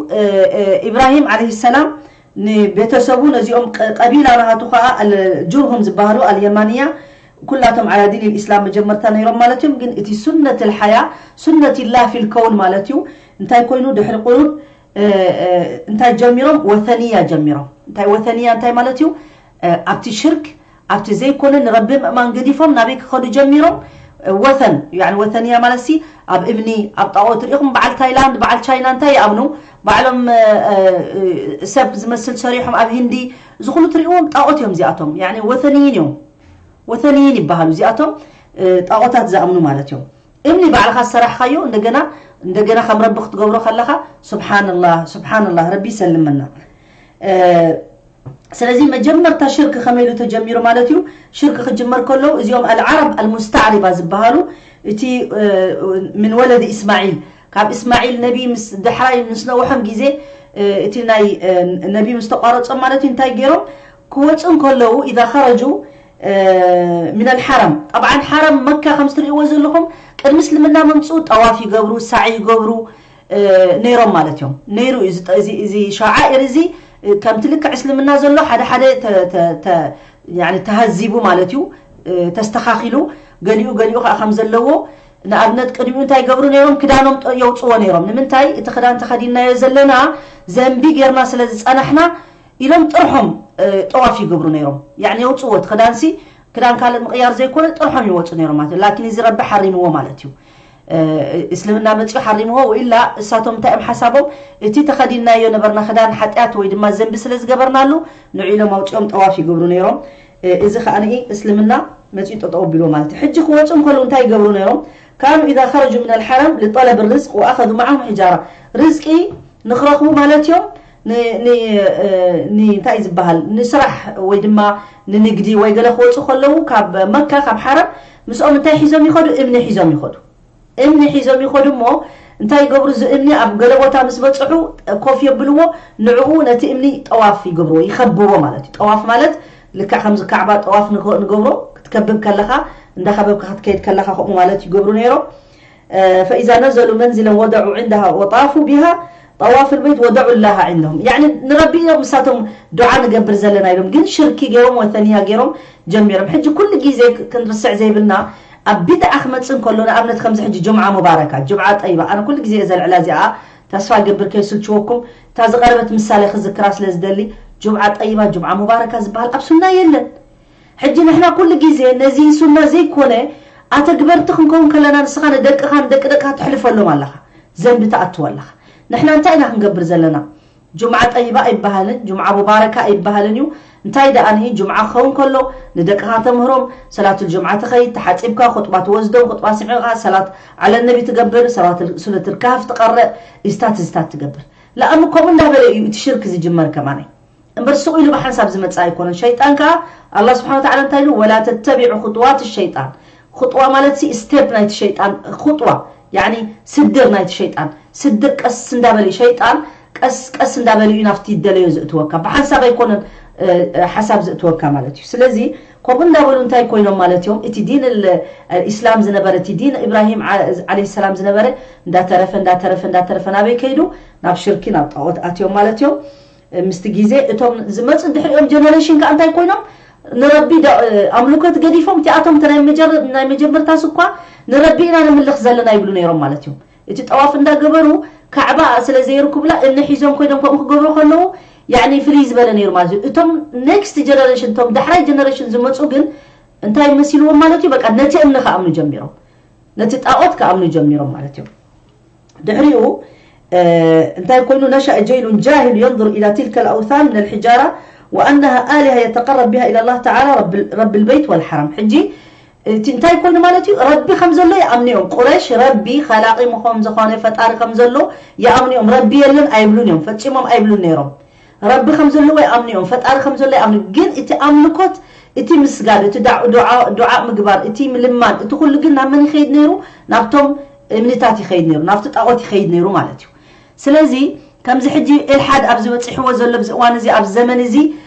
ኢብራሂም ዓለይሂ ሰላም ንቤተሰቡ ነዚኦም ቀቢላ ናሃቱ ከዓ ጁርሁም ዝበሃሉ ኣልየማንያ ኩላቶም ዓላ ዲን ልእስላም መጀመርታ ነይሮም ማለት እዮም። ግን እቲ ሱነት ልሓያ ሱነት ላ ፊልከውን ማለት እዩ። እንታይ ኮይኑ ድሕሪ ቁሩብ እንታይ ጀሚሮም? ወተንያ ጀሚሮም። እንታይ ወተንያ እንታይ ማለት እዩ? ኣብቲ ሽርክ ኣብቲ ዘይኮነ ንረቢ ምእማን ገዲፎም ናበይ ክኸዱ ጀሚሮም? ወተን ያኒ ወተንያ ማለት ሲ ኣብ እምኒ ኣብ ጣዖት ርኢኹም። በዓል ታይላንድ በዓል ቻይና እንታይ ይኣምኑ? ባዕሎም ሰብ ዝመስል ሰሪሖም ኣብ ህንዲ ዝኹሉ ትሪእዎም ጣዖት እዮም እዚኣቶም። ያኒ ወተንይን እዮም። ወተንይን ይበሃሉ እዚኣቶም። ጣዖታት ዝኣምኑ ማለት እዮም። እምኒ ባዕልኻ ዝሰራሕኻዮ እንደገና እንደገና ከም ረቢ ክትገብሮ ከለኻ ስብሓንላህ ስብሓንላህ ረቢ ይሰልመና። ስለዚ መጀመርታ ሽርክ ከመይ ኢሉ ተጀሚሩ ማለት እዩ? ሽርክ ክጅመር ከለዉ እዚኦም ኣልዓረብ ኣልሙስተዕሪባ ዝበሃሉ እቲ ምን ወለድ እስማዒል ካብ እስማዒል ነቢ ምስ ዳሕራይ ምስ ነውሖም ግዜ እቲ ናይ ነቢ ምስ ተቋረጾም ማለት እዩ እንታይ ገይሮም ክወፁ እንከለዉ ኢዛ ኸረጁ ምን ኣልሓረም ጠብዓን ሓረም መካ ከም ትርእይዎ ዘለኹም ቅድሚ እስልምና ምምፅኡ ጠዋፍ ይገብሩ ሳዕ ይገብሩ ነይሮም ማለት እዮም። ነይሩ እዚ ሸዓኢር እዚ ከምቲ ልክዕ እስልምና ዘሎ ሓደ ሓደ ተሃዚቡ ማለት እዩ ተስተኻኺሉ ገሊኡ ገሊኡ ከዓ ከም ዘለዎ ንኣብነት ቅድሚኡ እንታይ ይገብሩ ነይሮም ክዳኖም የውፅዎ ነይሮም ንምንታይ እቲ ክዳን ተኸዲናዮ ዘለና ዘንቢ ጌርና ስለ ዝፀናሕና ኢሎም ጥርሖም ጠዋፍ ይገብሩ ነይሮም። ያኒ የውፅዎ እቲ ክዳንሲ ክዳን ካልእ ምቕያር ዘይኮነ ጥርሖም ይወፁ ነይሮም ማለት እዩ። ላኪን እዚ ረቢ ሓሪምዎ ማለት እዩ። እስልምና መፅኡ ሓሪምዎ ወኢላ እሳቶም እንታይ እዮም ሓሳቦም እቲ ተኸዲናዮ ነበርና ክዳን ሓጢኣት ወይ ድማ ዘንቢ ስለ ዝገበርናሉ ንዑ ኢሎም ኣውፂኦም ጠዋፍ ይገብሩ ነይሮም። እዚ ከዓ እስልምና መፅኡ ጠጠው ኣቢልዎ ማለት እዩ። ሕጂ ክወፁ እንከለዉ እንታይ ይገብሩ ነይሮም? ካኑ ኢዛ ኸረጁ ምን ኣልሓረም ልጠለብ ርዝቅ ወኣኸዙ መዓሁም ሕጃራ ርዝቂ ንክረኽቡ ማለት እዮም። እንታይ ዝበሃል ንስራሕ ወይ ድማ ንንግዲ ወይ ገለ ክወፁ ከለዉ ካብ መካ ካብ ሓረም ምስኦም እንታይ ሒዞም ይኸዱ? እምኒ ሒዞም ይኸዱ። እምኒ ሒዞም ይኸዱ እሞ እንታይ ይገብሩ? እዚ እምኒ ኣብ ገለ ቦታ ምስ በፅሑ ኮፍ የብልዎ፣ ንዕኡ ነቲ እምኒ ጠዋፍ ይገብርዎ፣ ይኸብዎ ማለት እዩ። ጠዋፍ ማለት ልክዕ ከምዚ ካዕባ ጠዋፍ ንገብሮ ክትከብብ ከለኻ እንዳኸበብካ ክትከይድ ከለኻ ከምኡ ማለት ይገብሩ ነይሮም። ፈኢዛ ነዘሉ መንዝለን ወደዑ ዕንዳሃ ወጣፉ ቢሃ ጠዋፍ ልበይት ወደዑ ላሃ ዕንደሁም ያኒ ንረቢ እዮም ምሳቶም ዱዓ ንገብር ዘለና ኢሎም ግን ሽርኪ ገይሮም ወተንያ ገይሮም ጀሚሮም። ሕጂ ኩሉ ግዜ ክንርስዕ ዘይብልና ኣብ ቢድዓ ክመፅእ እንከሎ ንኣብነት ከምዚ ሕጂ ጅምዓ ሙባረካ ጅምዓ ጠይባ ኣነ ኩሉ ግዜ እየ ዘልዕላ እዚኣ ተስፋ ገብር ከይስልችወኩም እታ ዝቐረበት ምሳሌ ክዝክራ ስለ ዝደሊ ጅምዓ ጠይባ ጅምዓ ሙባረካ ዝበሃል ኣብ ሱና የለን። ሕጂ ንሕና ኩሉ ግዜ ነዚ ሱና ዘይኮነ ኣተግበርቲ ክንከውን ከለና ንስኻ ንደቅኻ ንደቂ ደቅኻ ተሕልፈሎም ኣለኻ ዘንቢ ትኣትዎ ኣለኻ። ንሕና እንታይ ኢና ክንገብር ዘለና? ጁምዓ ጠይባ ኣይበሃልን፣ ጁምዓ ሙባረካ ኣይበሃልን እዩ። እንታይ ደኣ ንሂ ጁምዓ ክኸውን ከሎ ንደቅኻ ተምህሮም፣ ሰላቱል ጁምዓ ትኸይድ፣ ተሓጺብካ፣ ኹጥባ ትወስዶም፣ ኹጥባ ስሚዕኻ፣ ሰላት ዓለ ነቢ ትገብር፣ ሰላት ሱነቱል ካህፍ ትቐርእ፣ እዝታት እዝታት ትገብር። ለኣኑ ከምኡ እንዳበለ እዩ እቲ ሽርክ ዝጅመር ከማነይ። እምበር ስቕ ኢሉ ብሓንሳብ ዝመጽእ ኣይኮነን። ሸይጣን ከኣ ኣላህ ስብሓን ወተዓላ እንታይ ኢሉ? "ወላ ተተቢዑ ኹጥዋት ሸይጣን።" ኹጥዋ ማለት ሲ ስቴፕ ናይቲ ሸይጣን፣ ኹጥዋ ያኒ ስድር ናይቲ ሸይጣን። ስድር ቀስ እንዳበለ ሸይጣን ቀስ ቀስ እንዳበለ እዩ ናብቲ ደለዮ ዝእትወካ። ብሓንሳብ ኣይኮነን፣ እ፣ እ፣ ሓሳብ ዝእትወካ ማለት እዩ። ስለዚ ከምኡ እንዳበሉ እንታይ ኮይኖም ማለት እዮም? እቲ ዲን ል-፣ ኢስላም ዝነበረ፣ እቲ ዲን ኢብራሂም ዓ-፣ ዓለይሂ ሰላም ዝነበረ እንዳተረፈ፣ እንዳተረፈ፣ እንዳተረፈ ናበይ ከይዱ? ናብ ሽርኪ፣ ናብ ጣዖት ኣትዮም ማለት እዮም። ምስቲ ግዜ እቶም ዝመጹ ድሕሪኦም ጀነሬሽን ከኣ እንታይ ኮይኖም? ንረቢ ዳ-፣ ኣምልኮት ገዲፎም፣ እቲኣቶም እቲ ናይ መጀር-፣ ናይ መጀመርታስ እኳ ንረቢ ኢና ንምልኽ ዘለና ይብሉ ነይሮም ማለት እዮም። እቲ ጠዋፍ እንዳገበሩ ካዕባ ስለ ዘየርኩብላ እምኒ ሒዞም ኮይኖም ከምኡ ክገብሩ ከለዉ፣ ያኒ ፍልይ ዝበለ ነይሩ ማለት እዩ። እቶም ኔክስት ጀነሬሽን፣ እቶም ዳሕራይ ጀነሬሽን ዝመጹ ግን እንታይ መሲልዎም ማለት እዩ? በቃ ነቲ እምኒ ክኣምኑ ጀሚሮም፣ ነቲ ጣዖት ክኣምኑ ጀሚሮም ማለት እዮም። ድሕሪኡ፣ እ፣ እንታይ ኮይኑ? ነሸአ ጀይሉን ጃሂል የንظር ኢላ ትልከ ልኣውሳን ምን ልሕጃራ ወኣነሃ ኣሊሃ የተቀረብ ቢሃ ኢላ ላህ ተዓላ ረቢ፣ ረቢ ልበይት ወልሐረም። ሕጂ እቲ እንታይ ኮይኑ ማለት እዩ? ረቢ ከም ዘሎ ይኣምኑ እዮም። ቁረሽ ረቢ ኸላቂ ምኾም ዝኾነ ፈጣሪ ከም ዘሎ ይኣምኑ እዮም። ረቢ የለን ኣይብሉን እዮም። ፈጺሞም ኣይብሉን ነይሮም። ረቢ ከም ዘለዎ ይኣምኑ እዮም። ፈጣሪ ከም ዘሎ ይኣምኑ። ግን እቲ ኣምልኮት፣ እቲ ምስጋድ፣ እቲ ዳ-፣ ዱዓ፣ ዱዓ ምግባር፣ እቲ ምልማን፣ እቲ ኩሉ ግን ናብ መን ይኸይድ ነይሩ? ናብቶም እምንታት ይኸይድ ነይሩ፣ ናብቲ ጣዖት ይኸይድ ነይሩ ማለት እዩ። ስለዚ ከምዚ ሕጂ ኢልሓድ ኣብ ዝበጽሕዎ ዘሎ ኣብዚ እዋን እዚ፣ ኣብዚ ዘመን እዚ፣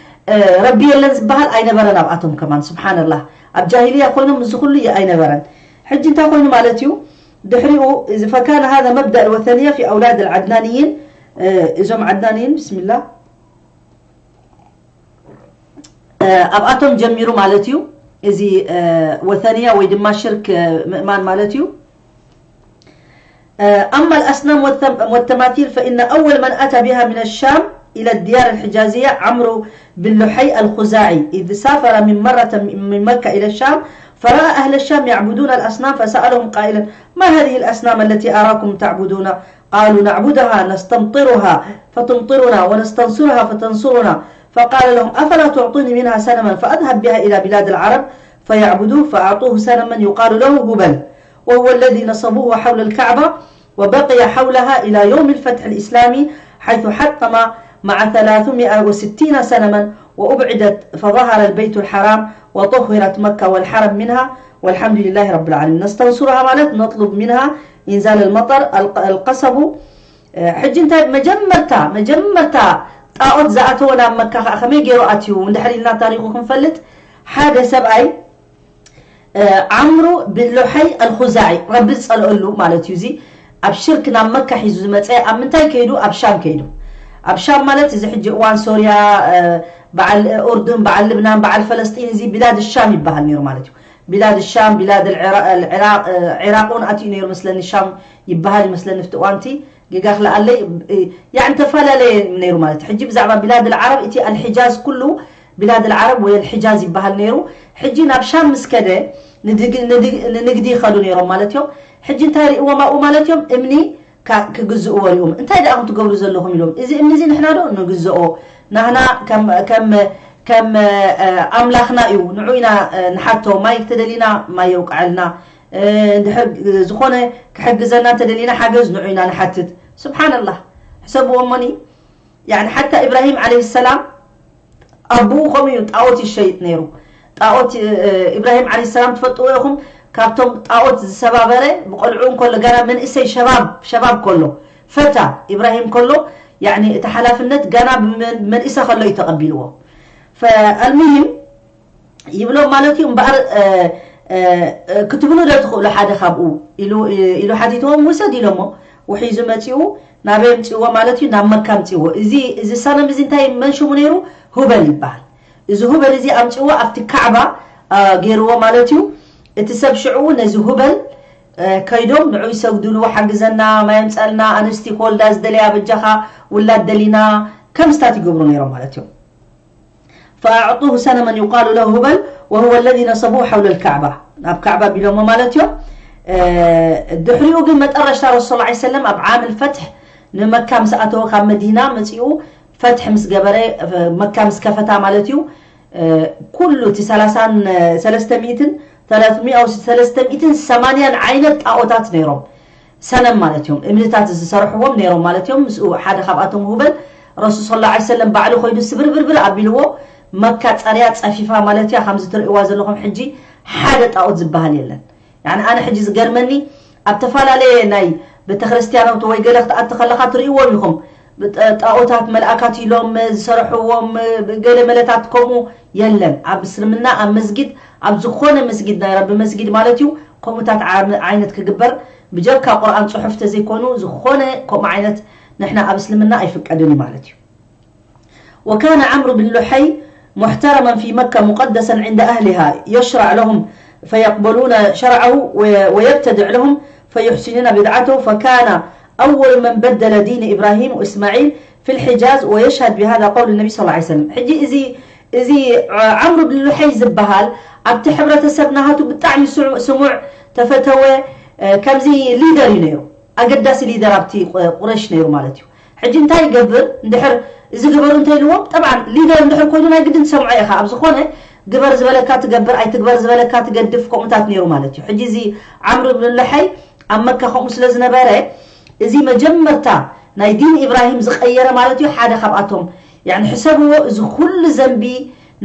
እ፣ ረቢ የለን ዝበሃል ኣይነበረን ኣብኣቶም ከማን። ስብሓንላህ፣ ኣብ ጃሂልያ ኮይኖም እዚ ኩሉ ይ-፣ ኣይነበረን። ሕጂ እንታይ ኮይኑ ማለት እዩ? ድሕሪኡ እዚ ፈካነ ሃዛ መብዳእ ወተንያ ፊ ኣውላድ ልዓድናንይን፣ እ፣ እዞም ዓድናንይን፣ ብስሚላ፣ እ፣ ኣብኣቶም ጀሚሩ ማለት እዩ። እዚ፣ እ፣ ወተንያ ወይ ድማ ሽርክ፣ እ፣ ምእማን ማለት እዩ። أما الأصنام والثم-، والتماثيل فإن أول من أتى بها من الشام إلى الديار الحجازية عمرو بن لحي الخزاعي، إذ سافر من مرة من مكة إلى الشام، فرأى أهل الشام يعبدون الأصنام، فسألهم قائلا: "ما هذه الأصنام التي أراكم تعبدون؟" قالوا: "نعبدها نستمطرها فتمطرنا، ونستنصرها فتنصرنا." فقال لهم: "أفلا تعطوني منها صنما فأذهب بها إلى بلاد العرب فيعبدوه؟" فأعطوه صنما يقال له هبل، وهو الذي نصبوه حول الكعبة، وبقي حولها إلى يوم الفتح الإسلامي، حيث حطم مع ثلاثمائة وستين صنما، وأبعدت، فظهر البيت الحرام، وطهرت مكة والحرم منها، والحمد لله رب العالمين. نستنصرها ማለት نطلب منها إنزال المطر، الق-، القصب. ሕጂ እንታይ መጀመርታ፣ መጀመርታ ጣዖት ዝኣተወ ናብ መካ ከኣ ከመይ ገይሩ ኣትዩ? እንድሕር ኢልና ታሪኹ ክንፈልጥ፣ ሓደ ሰብኣይ እ፣ ዓምሩ ብን ሉሐይ ኣልኹዛዒ፣ ረቢ ዝጸልአሉ ማለት እዩ። እዚ ኣብ ሽርክ ናብ መካ ሒዙ ዝመጸ ኣብ ምንታይ ከይዱ? ኣብ ሻም ከይዱ። ኣብ ሻም ማለት እዚ ሕጂ እዋን ሶርያ፣ እ፣ በዓል ኡርዱን፣ በዓል ልብናን፣ በዓል ፈለስጢን፣ እዚ ቢላድ ሻም ይበሃል ነይሩ ማለት እዩ። ቢላድ ሻም፣ ቢላድ ልዕራ-፣ ልዕራቅ፣ እ፣ ዒራቅ እውን ኣትዩ ነይሩ መስለኒ፣ ሻም ይበሃል ይመስለኒ፣ ፍቲ እዋንቲ ጌጋ ክለኣለይ፣ እ፣ ያዕኒ ተፈላለየ ነይሩ ማለት እዩ። ሕጂ ብዛዕባ ቢላድ ልዓረብ፣ እቲ ኣልሒጃዝ ኩሉ ቢላድ ልዓረብ ወይ ኣልሒጃዝ ይበሃል ነይሩ። ሕጂ ናብ ሻም ምስ ከደ ንድግ-፣ ንድግ-፣ ንንግዲ ይኸዱ ነይሮም ማለት እዮም። ሕጂ እንታይ ርእዎም ኣብኡ ማለት እዮም? እምኒ ካ-፣ ክግዝእዎ ርእዎም። "እንታይ ደኣ ትገብሩ ዘለኹም?" ኢሎም። "እዚ እምኒ እዚ ንሕና ዶ ንግዝኦ? ናህና ከም፣ ከም፣ ከም፣ እ፣ ኣምላኽና እዩ። ንዑ ኢና፣ እ፣ ንሓቶ። ማይ ተደሊና ማይ የውቅዐልና። እ፣ እንድሕር ዝኾነ ክሕግዘና እንተደሊና ሓገዝ ንዑ ኢና ንሓትት." ስብሓንላህ። ሕሰብዎ እሞኒ። ያዕኒ ሓታ ኢብራሂም ዓለይሂ ሰላም ኣቦኡ ከምኡ እዩ፣ ጣዖት ይሸይጥ ነይሩ። ጣዖት፣ እ፣ ኢብራሂም ዓለይሂ ሰላም ትፈልጥዎ ኢኹም፣ ካብቶም ጣዖት ዝሰባበረ ብቆልዑ እንከሎ፣ ገና መንእሰይ ሸባብ፣ ሸባብ ከሎ፣ ፈታ ኢብራሂም ከሎ፣ ያዕኒ እቲ ሓላፍነት ገና ብመን-፣ መንእሰ ከሎ እዩ ተቐቢልዎ። ፈኣልሙሂም ይብሎም ማለት እዩ። እምበኣር፣ እ፣ እ፣ እ፣ ክትብሉ ዶ ትኽእሉ ሓደ ካብኡ ኢሉ፣ ኢሉ ሓቲትዎም፣ "ውሰድ" ኢሎሞ፣ ውሒዙ መጺኡ፣ ናበይ ኣምጺእዎ ማለት እዩ? ናብ መካ ኣምጺእዎ። እዚ፣ እዚ ሰነም እዚ እንታይ መን ሽሙ ነይሩ? ሁበል ይበሃል። እዚ ሁበል እዚ ኣምጺእዎ ኣብቲ ካዕባ፣ እ፣ ገይርዎ ማለት እዩ። እቲ ሰብ ሽዑ ነዚ ሁበል፣ እ፣ ከይዶም ንዑ ይሰግዱሉ፣ "ሓግዘና፣ ማይ ኣምጸልና፣ ኣንስቲ ክወልዳ ዝደለያ በጃኻ፣ ውላድ ደሊና" ከምስታት ይገብሩ ነይሮም ማለት እዮም። فأعطوه صنما يقال له هبل وهو الذي نصبوه حول الكعبة، ናብ ካዕባ ቢሎሞ ማለት እዮም። እ፣ ድሕሪኡ ግን መጠረሽታ ረሱል ሰለላሁ ዐለይሂ ወሰለም ኣብ ዓም ልፈትሕ ንመካ ምስ ኣተወ፣ ካብ መዲና መጺኡ ፈትሒ ምስ ገበረ፣ መካ ምስ ከፈታ ማለት እዩ። ኩሉ እቲ ሰላሳን ሰለስተ ሚእትን ሰለስተ ሚእትን ሰለስተ ሚእትን ሰማንያን ዓይነት ጣዖታት ነይሮም፣ ሰነም ማለት እዮም፣ እምንታት ዝሰርሕዎም ነይሮም ማለት እዮም። ምስኡ ሓደ ካብኣቶም ሁበል፣ ረሱል ሰለላሁ ዐለይሂ ወሰለም ባዕሉ ኮይዱ ስብርብርብር ኣቢልዎ፣ መካ ጸርያ ጸፊፋ ማለት እያ። ከምዚ ትርእይዋ ዘለኹም ሕጂ ሓደ ጣዖት ዝበሃል የለን። ያኒ ኣነ ሕጂ ዝገርመኒ፣ ኣብ ተፈላለየ ናይ ቤተክርስትያናት ወይ ገለ ክትኣቲ ከለኻ ትርእይዎም ኢኹም። ብጠ-፣ ጣኦታት መልኣካት ኢሎም ዝሰርሕዎም ገለ መለታት ከምኡ የለን። ኣብ እስልምና ኣብ መስጊድ፣ ኣብ ዝኾነ መስጊድ፣ ናይ ረቢ መስጊድ ማለት እዩ፣ ከምኡታት ዓ-፣ ዓይነት ክግበር ብጀካ ቁርኣን ጽሑፍ ተዘይኮኑ ዝኾነ ከምኡ ዓይነት ንሕና ኣብ እስልምና ኣይፍቀድን እዩ ማለት እዩ። وكان عمرو بن لحي محترما في مكة مقدسا عند أهلها، يشرع لهم فيقبلون شرعه وي-، ويبتدع لهم فيحسنون بدعته، فكان أول من بدل دين إبراهيم وإسماعيل في الحجاز، ويشهد بهذا قول النبي صلى الله عليه وسلم. ሕጂ እዚ፣ እዚ ዓምሩ ብን ሉሐይ ዝበሃል ኣብቲ ሕብረተሰብ ናሃቱ ብጣዕሚ ስዑ-፣ ስሙዕ፣ ተፈተወ፣ እ፣ ከምዚ ሊደር እዩ ነይሩ። ኣገዳሲ ሊደር ኣብቲ ቁ-፣ ቁረሽ ነይሩ ማለት እዩ። ሕጂ እንታይ ይገብር? እንድሕር እዚ ግበሩ እንተኢልዎም፣ ጠብዓን ሊደር እንድሕር ኮይኑ ናይ ግድን ትሰምዖ ኢኻ። ኣብ ዝኾነ ግበር ዝበለካ ትገብር፣ ኣይትግበር ዝበለካ ትገድፍ፣ ከምኡታት ነይሩ ማለት እዩ። ሕጂ እዚ ዓምሩ ብን ሉሐይ ኣብ መካ ከምኡ ስለ ዝነበረ፣ እዚ መጀመርታ ናይ ዲን ኢብራሂም ዝቐየረ ማለት እዩ፣ ሓደ ካብኣቶም። ያኒ ሕሰብዎ፣ እዚ ኩሉ ዘንቢ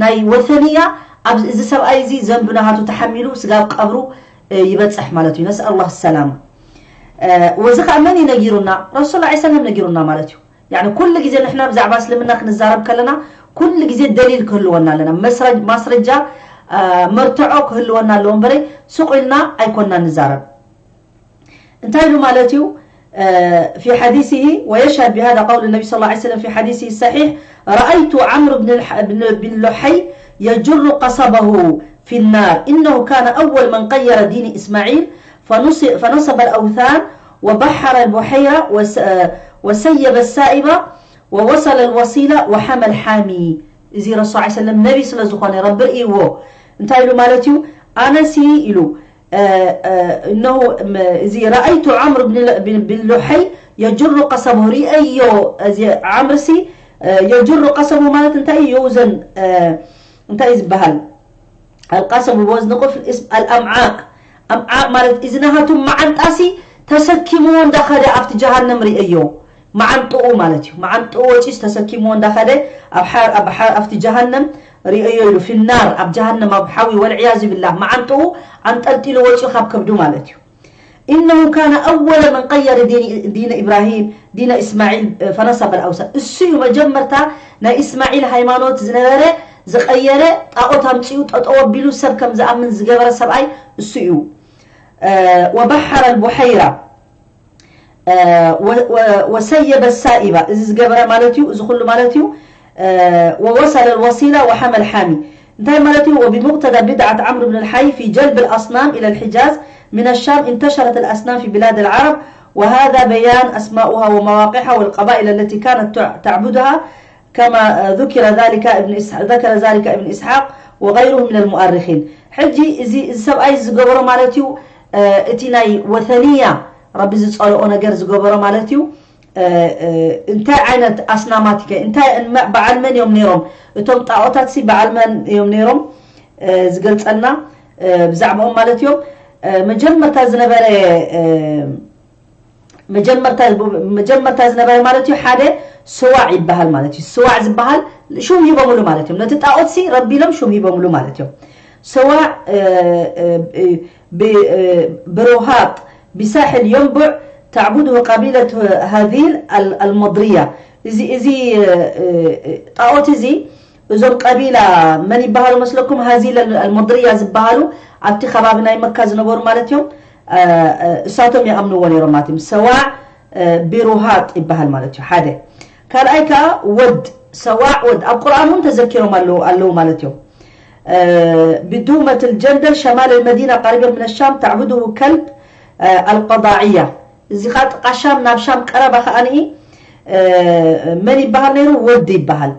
ናይ ወሰንያ፣ ኣብ እዚ ሰብኣይ እዚ ዘንቢ ናሃቱ ተሓሚሉ ስጋብ ቀብሩ፣ እ፣ ይበጽሕ ማለት እዩ። ነስኣል ኣላህ ሰላም። እ፣ ወዚ ኸኣ መን እዩ ነጊሩና? ረሱል ሰለላሁ ዐለይሂ ወሰለም ነጊሩና ማለት እዩ። ያኒ ኩሉ ግዜ ንሕና ብዛዕባ እስልምና ክንዛረብ ከለና፣ ኩሉ ግዜ ደሊል ክህልወና ኣለና። መስረ-፣ ማስረጃ፣ እ፣ መርትዖ ክህልወና ኣለዎ እምበረይ፣ ስቕ ኢልና ኣይኮንና ንዛረብ። እንታይ ኢሉ ማለት እዩ? እ፣ في حديثه، ويشهد بهذا قول النبي صلى الله عليه وسلم في حديثه الصحيح: رأيت عمرو بن الح-، بن، بن لحي يجر قصبه في النار، إنه كان أول من غير دين إسماعيل، فنص-، فنصب الأوثان، وبحر البحيرة، وس-، እ፣ وسيب السائبة، ووصل الوصيلة، وحمى الحامي. እዚ ረሱል ሰለላሁ ዐለይሂ ወሰለም ነቢ ስለ ዝኾነ ረቢ ርእይዎ እንታይ ኢሉ ማለት እዩ? ኣነሲ ኢሉ እ፣ እ፣ እነሁ፣ ም-፣ እዚ ረኣይቱ ዓምር ብን ል-፣ ብን፣ ብን ሉሐይ የጅሩ ቀሰቡ፣ ርእየዮ፣ እዚ ዓምርሲ፣ እ፣ የጅሩ ቀሰቡ ማለት እንታይ እዩ? የውዘን፣ እ፣ እንታይ እዩ ዝበሃል? ኣልቀሰቡ ብወዝኒ ቁፍል እስም ኣልኣምዓእ። ኣምዓእ ማለት እዚ ናሃቱ መዓንጣሲ ተሰኪምዎ እንዳኸደ ኣብቲ ጀሃነም ርእየዮ። መዓንጥኡ ማለት እዩ። መዓንጥኡ ወጪስ ተሰኪምዎ እንዳኸደ ኣብ ሓ-፣ ኣብ ሓ-፣ ኣብቲ ጀሃነም ርእየዮ ኢሉ፣ ፊናር፣ ኣብ ጀሃነም፣ ኣብ ሓዊ፣ ወልዕያዙ ቢላህ፣ መዓንጥኡ ኣንጠልጢሉ ወጺኡ ካብ ከብዱ ማለት እዩ። إنه كان أول من غير دين، دين إبراهيم، دين إسماعيل، فنصب الأوثان። እሱ እዩ መጀመርታ ናይ እስማዒል ሃይማኖት ዝነበረ ዝቐየረ፣ ጣዖት ኣምጺኡ ጠጠው ኣቢሉ ሰብ ከም ዝኣምን ዝገበረ ሰብኣይ እሱ እዩ። እ፣ وبحر البحيرة، እ፣ ወ-፣ ወ-፣ وسيب السائبة፣ እዚ ዝገበረ ማለት እዩ፣ እዚ ኩሉ ማለት እዩ። እ፣ ووصل الوصيلة وحمى الحامي. እንታይ ማለት እዩ? وبمقتضى بدعة عمرو بن لحي في جلب الأصنام إلى الحجاز من الشام، انتشرت الأصنام في بلاد العرب، وهذا بيان أسماؤها ومواقعها والقبائل التي كانت تع-، تعبدها، كما ذكر ذلك ابن إسح-، ذكر ذلك ابن إسحاق وغيره من المؤرخين. ሕጂ እዚ፣ እዚ ሰብኣይ ዝገበሮ ማለት እዩ፣ እ፣ እቲ ናይ ወተንያ፣ ረቢ ዝጸልኦ ነገር ዝገበሮ ማለት እዩ። እ፣ እ፣ እንታይ ዓይነት ኣስናማት ከ፣ እንታይ፣ እመ-፣ በዓል መን እዮም ነይሮም? እቶም ጣዖታት ሲ በዓል መን እዮም ነይሮም? እ፣ ዝገልጸልና፣ እ፣ ብዛዕባኦም ማለት እዮም። እ፣ መጀመርታ ዝነበረ፣ እ፣ መጀመርታ፣ መጀመርታ ዝነበረ ማለት እዩ፣ ሓደ ስዋዕ ይበሃል ማለት እዩ። ስዋዕ ዝበሃል ሹም ሂቦምሉ ማለት እዮም። ነቲ ጣዖት ሲ ረቢ ኢሎም ሹም ሂቦምሉ ማለት እዮም። ስዋዕ፣ እ፣ እ፣ እ፣ ብ-፣ እ፣ ብሩሃጥ ብሳሕል የንቡዕ ተዕቡድሁ ቀቢለት ሃዚል ኣል-፣ ኣልሞድርያ። እዚ፣ እዚ፣ እ፣ እ፣ ጣዖት እዚ እዞም ቀቢላ መን ይበሃሉ መስለኩም? ሃዚል ኣል-፣ ኣልሞድርያ ዝበሃሉ ኣብቲ ከባቢ ናይ መካ ዝነበሩ ማለት እዮም። እ፣ እ፣ እሳቶም ይኣምንዎ ነይሮም ማለት እዮም። ሰዋዕ፣ እ፣ ቢሩሃጥ ይበሃል ማለት እዩ። ሓደ። ካልኣይ ከዓ ወድ፣ ሰዋዕ ወድ። ኣብ ቁርኣን እውን ተዘኪሮም ኣለዉ፣ ኣለዉ ማለት እዮም። እ፣ ብዱመት ልጀንደል ሸማል ልመዲና ቀሪበን ምን ሻም ተዕቡድሁ ከልብ፣ እ፣ ኣልቀዳዕያ። እዚ ከዓ ጥቃ ሻም፣ ናብ ሻም ቀረባ ከዓኒ፣ እ፣ መን ይበሃል ነይሩ? ወድ ይበሃል።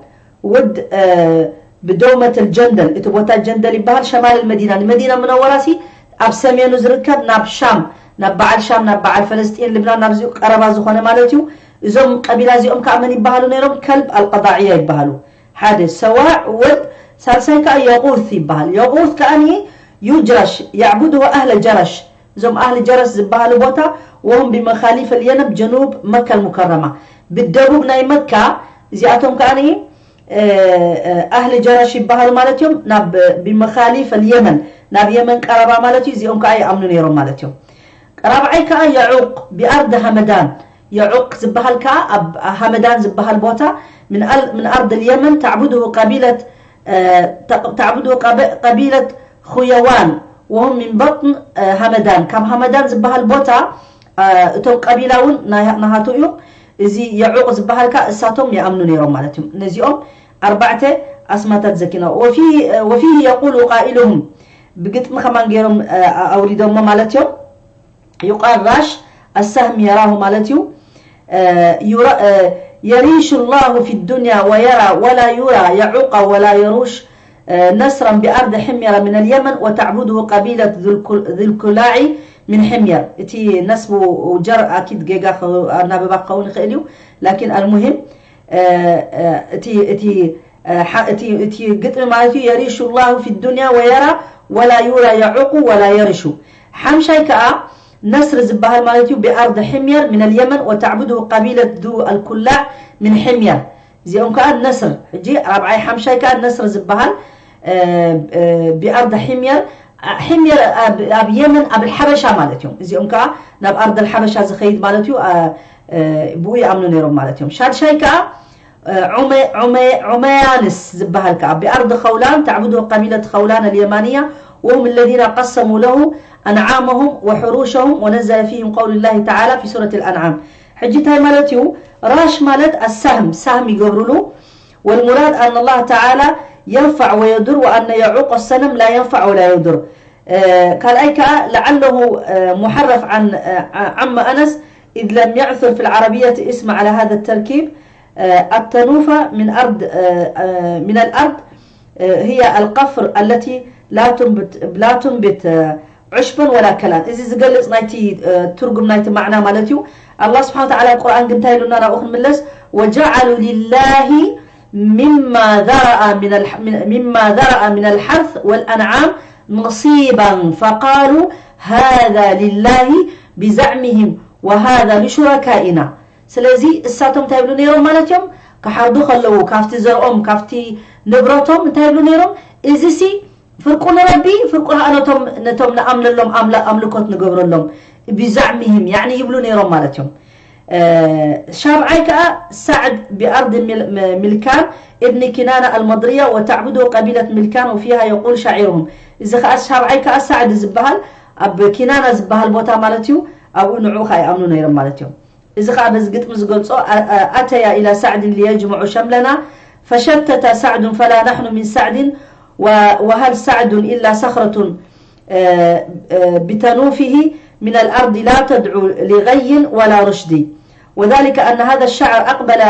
ወድ፣ እ፣ ብዶመት ልጀንደል፣ እቲ ቦታ ጀንደል ይበሃል፣ ሸማል ልመዲና፣ ንመዲና ሙነወራ ሲ ኣብ ሰሜኑ ዝርከብ ናብ ሻም፣ ናብ በዓል ሻም፣ ናብ በዓል ፈለስጢን፣ ልብናን፣ ናብዚኡ ቀረባ ዝኾነ ማለት እዩ። እዞም ቀቢላ እዚኦም ከዓ መን ይበሃሉ ነይሮም? ከልብ ኣልቀዳዕያ ይበሃሉ። ሓደ ሰዋዕ ወድ፣ ሳልሳይ ከዓ የቁት ይበሃል። የቁት ከዓ ዩጅረሽ፣ ያዕቡድሁ ኣህለ ጀረሽ። እዞም ኣህሊ ጀረሽ ዝበሃሉ ቦታ፣ ወሁም ብመኻሊፍ ልየነብ ጀኑብ መካ ልሙከረማ፣ ብደቡብ ናይ መካ። እዚኣቶም ከዓ ኣህሊ ጀረሽ ይበሃሉ ማለት እዮም። ናብ ብመኻሊፍ ልየመን፣ ናብ የመን ቀረባ ማለት እዩ። እዚኦም ከዓ ይኣምኑ ነይሮም ማለት እዮም። ራብዓይ ከዓ የዑቅ ብኣርድ ሃመዳን። የዑቅ ዝበሃል ከዓ ኣብ ሃመዳን ዝበሃል ቦታ፣ ምን ኣርድ ልየመን፣ ተዕቡድሁ ቀቢለት ተዕቡድሁ ቀቢለት ኹየዋን፣ ወሁም ምን በጥን ሃመዳን። ካብ ሃመዳን ዝበሃል ቦታ እቶም ቀቢላ እውን ናሃቱ እዩ። እዚ የዑቅ ዝበሃል ከዓ እሳቶም ይኣምኑ ነይሮም ማለት እዮም። ነዚኦም ኣርባዕተ ኣስማታት ዘኪና። ወፊህ የቁሉ ቃኢሉሁም፣ ብግጥሚ ከማን ገይሮም ኣውሪዶሞ ማለት እዮም። ዩቃል ራሽ ኣሳህም የራሁ ማለት እዩ። የሪሹ ላሁ ፊ ዱንያ ወየራ ወላ ዩራ የዑቃ ወላ የሩሽ ነስራን ብኣርድ ሕምየራ ምን ኣልየመን ወተዕቡድሁ ቀቢለት ذي الكلاع من حمير። እቲ ነስቡ ጀር ኣኪድ ጌጋ ኣናበባ ክኸውን ይኽእል እዩ። ላኪን ኣልሙሂም እቲ እቲ እቲ ግጥሚ ማለት እዩ። የሪሹ ላሁ ፊ ዱንያ ወየራ ወላ ዩራ የዑቁ ወላ የርሹ። ሓምሻይ ከዓ ነስር ዝበሃል ማለት እዩ። ብኣርድ ሕምየር ምን ኣልየመን ወተዕቡድሁ ቀቢለት ذو الكلاع من حمير። እዚኦም ከዓ ነስር፣ ሕጂ ራብዓይ ሓምሻይ ከዓ ነስር ዝበሃል ብኣርድ ሕምየር፣ ሕምየር ኣብ የመን ኣብ ሓበሻ ማለት እዮም። እዚኦም ከዓ ናብ ኣርድ ሓበሻ ዝኸይድ ማለት እዩ። ብኡ ይኣምኑ ነይሮም ማለት እዮም። ሻድሻይ ከዓ ዑመያንስ ዝበሃል ከዓ ብኣርድ ኸውላን ተዕቡድሁ ቀቢለት ኸውላን ኣልየማንያ ወሁም ለዚነ ቀሰሙ ለሁ ኣንዓመሁም ወሕሩሸሁም ወነዘለ ፊህም ቀውሉ ላሂ ተዓላ ፊ ሱረት ኣልኣንዓም። ሕጂ እንታይ ማለት እዩ? ራሽ ማለት ኣሳህም፣ ሳህም ይገብሩሉ። ወልሙራድ ኣን ላህ ተዓላ የንፋዕ ወየዱር ወኣነ የዑቅ ሰነም ላ የንፋዕ ወላ የዱር። ካልኣይ ከዓ ለዓለሁ ሙሐረፍ ዓን ዓመ ኣነስ إذ لم يعثر في العربية اسم على هذا التركيب. التنوفة من أرض من الأرض هي القفر التي لا تنبت لا تنبت عشبا ولا كلا. እዚ ዝገልጽ ናይቲ ትርጉም ናይቲ ማዕና ማለት እዩ። ኣላህ ስብሓን ወተዓላ ኣብ ቁርኣን ግን እንታይ ኢሉና? ናብኡ ክንምለስ። وجعلوا لله مما ذرأ من الح... من- مما ذرأ من الحرث والأنعام نصيبا فقالوا هذا لله بزعمهم وهذا لشركائنا. ስለዚ እሳቶም እንታይ ይብሉ ነይሮም ማለት እዮም? ክሓርዱ ከለዉ ካብቲ ዘርኦም ካብቲ ንብረቶም እንታይ ይብሉ ነይሮም? እዚ ሲ ፍርቁ ንረቢ፣ ፍርቁ ከዓ ነቶም ነቶም ንኣምነሎም ኣምላ ኣምልኮት ንገብረሎም ብዛዕሚህም ያዕኒ ይብሉ ነይሮም ማለት እዮም። ሻብዓይ ከዓ ሳዕድ ብኣርድ ሚልካን እብኒ ኪናና ኣልመድርያ ወተዕቡዱ ቀቢለት ሚልካን ወፊሃ የቁል ሻዒርሁም። እዚ ከዓ ሻብዓይ ከዓ ሳዕድ ዝበሃል ኣብ ኪናና ዝበሃል ቦታ ማለት እዩ። ኣብኡ ንዕኡ ከዓ ይኣምኑ ነይሮም ማለት እዮም። እዚ ከዓ በዚ ግጥሚ ዝገልጾ ኣተያ ኢላ ሳዕድን ሊየጅምዑ ሸምለና ፈሸተተ ሳዕዱን ፈላ ናሕኑ ሚን ሳዕድን ወሃል ሳዕዱን ኢላ ሰኽረቱን ብተኑፊሂ ሚን ኣልኣርዲ ላ ተድዑ ሊገይን ወላ ሩሽዲ። وذلك أن هذا الشاعر أقبل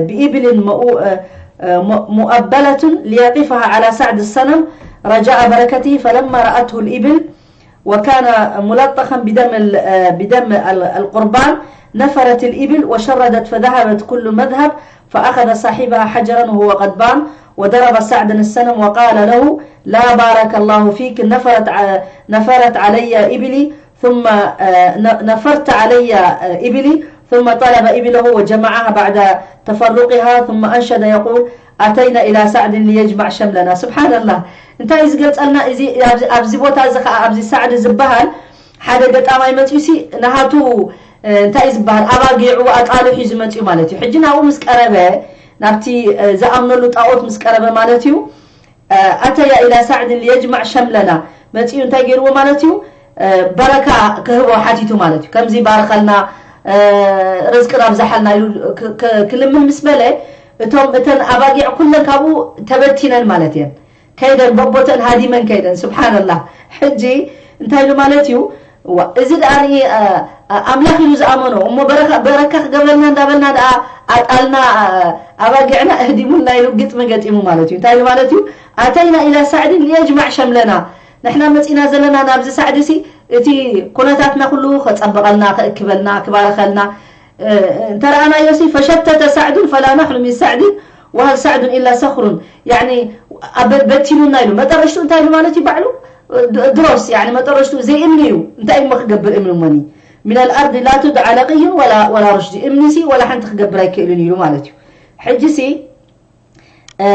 بإبل مؤبلة ليقفها على سعد الصنم رجاء بركته، فلما رأته الإبل وكان ملطخا بدم بدم القربان نفرت الإبل وشردت فذهبت كل مذهب فأخذ صاحبها حجرا وهو غضبان وضرب سعدا الصنم وقال له لا بارك الله فيك نفرت نفرت علي إبلي ثم نفرت علي إبلي ثم طلب إبله وجمعها بعد تفرقها ثم أنشد يقول أتينا إلى سعد ليجمع شملنا. سبحان الله. እንታይ እዩ ዝገልጸልና እዚ ኣብዚ ቦታ እዚ ከዓ ኣብዚ ሳዕዲ ዝበሃል ሓደ ገጣማይ መፅዩ ሲ ናሃቱ እንታይ እዩ ዝበሃል ኣባጊዑ ኣጣልሑ እዩ ዝመፅዩ ማለት እዩ። ሕጂ ናብኡ ምስ ቀረበ ናብቲ ዝኣምነሉ ጣዖት ምስ ቀረበ ማለት እዩ ኣተያ ኢላ ሳዕድን ሊየጅማዕ ሸምለና መፅኡ እንታይ ገይርዎ ማለት እዩ? በረካ ክህቦ ሓቲቱ ማለት እዩ። ከምዚ ባርኸልና ርዝቅን ኣብዛሓልና ኢሉ ክልምን ምስ በለ እቶም እተን ኣባጊዕ ኩለን ካብኡ ተበቲነን ማለት እየን። ከይደን በቦተን ሃዲመን ከይደን ስብሓንላህ። ሕጂ እንታይ ኢሉ ማለት እዩ? እዋ እዚ ደኣ ኣምላኽ ኢሉ ዝኣመኖ እሞ በረካ ክገብረልና እንዳበልና ደኣ ኣጣልና ኣባጊዕና እህዲሙልና ኢሉ ግጥሚ ገጢሙ ማለት እዩ። እንታይ ኢሉ ማለት እዩ? ኣተይና ኢላ ሳዕድን ሊየጅማዕ ሸምለና፣ ንሕና መፂና ዘለና ናብዚ ሳዕዲ ሲ እቲ ኩነታትና ኩሉ ከጸብቐልና፣ ከእክበልና፣ ክባርኸልና፣ እ፣ እንተ ረኣናዮሲ፣ ፈሸተተ ሳዕዱን ፈላ ናሕኑ ሚን ሳዕድን ወሃል ሳዕዱን ኢላ ሰኽሩን። ያኒ፣ ኣበ-፣ በቲኑና ኢሉ። መጠረሽቱ እንታይ ኢሉ ማለት እዩ ባዕሉ? ድ-፣ ድሮስ፣ ያኒ፣ መጠረሽቱ ዘይእምኒ እዩ። እንታይ እሞ ክገብር እምኒ እሞኒ? ሚነል ኣርዲ ላ ቱድዓ ለቅዩን ወላ፣ ወላ ሩሽዲ። እምኒሲ ወላ ሓንቲ ክገብር ኣይክእልን ኢሉ ማለት እዩ። ሕጂሲ፣ እ፣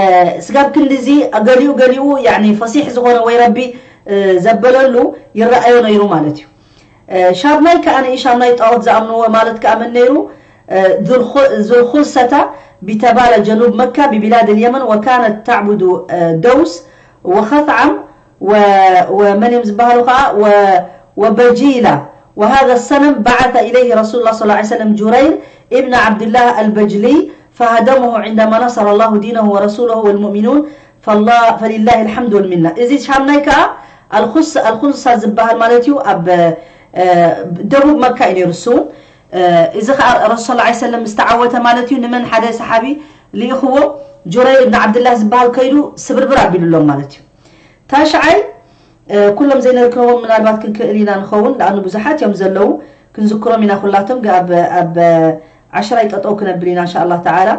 ስጋብ ክንድዚ ገሊኡ፣ ገሊኡ፣ ያኒ፣ ፈሲሕ ዝኾነ ወይ ረቢ፣ እ፣ ዘበለሉ ይረኣዮ ነይሩ ማለት እዩ። እ፣ ሻብናይ ከኣ ንኢ-፣ ሻብናይ ጣዖት ዝኣምንዎ ማለት ከኣ መን ነይሩ? እ፣ ዙልኹ-፣ ዙልኹልሰታ ቢተባለ ጀኑብ መካ ቢቢላድ ልየመን ወካነት ታዕቡዱ፣ እ፣ ደውስ ወኸትዓም ወ-፣ ወመን እዮም ዝበሃሉ ከኣ? ወ-፣ ወበጂላ። وهذا الصنم بعث إليه رسول الله صلى الله عليه وسلم جرير ابن عبد الله البجلي فهدمه عندما نصر الله دينه ورسوله والمؤمنون فالله، فلله الحمد والمنة። እዚ ሻምናይ ከኣ ኣልኹስ-፣ ኣልኹልሳ ዝበሃል ማለት እዩ። ኣብ፣ እ፣ ደቡብ መካ እዩ ነይሩ እሱ እውን። እ፣ እዚ ከኣ ረሱል ሰለላሁ ዐለይሂ ወሰለም ምስ ተዓወተ ማለት እዩ። ንመን ሓደ ሰሓቢ ልኢኽዎ፣ ጁረይር እብን ዓብድላህ ዝበሃል ከይዱ ስብርብር ኣቢሉሎም ማለት እዩ። ታሽዓይ፣ እ፣ ኩሎም ዘይነርክቦም ምናልባት ክንክእል ኢና ንኸውን፣ ደኣኑ ብዙሓት እዮም ዘለዉ፣ ክንዝክሮም ኢና ኩላቶም፣ ግ-፣ ኣብ፣ ኣብ ዓሽራይ ጠጠው ክነብል ኢና እንሻ ኣላህ ተዓላ።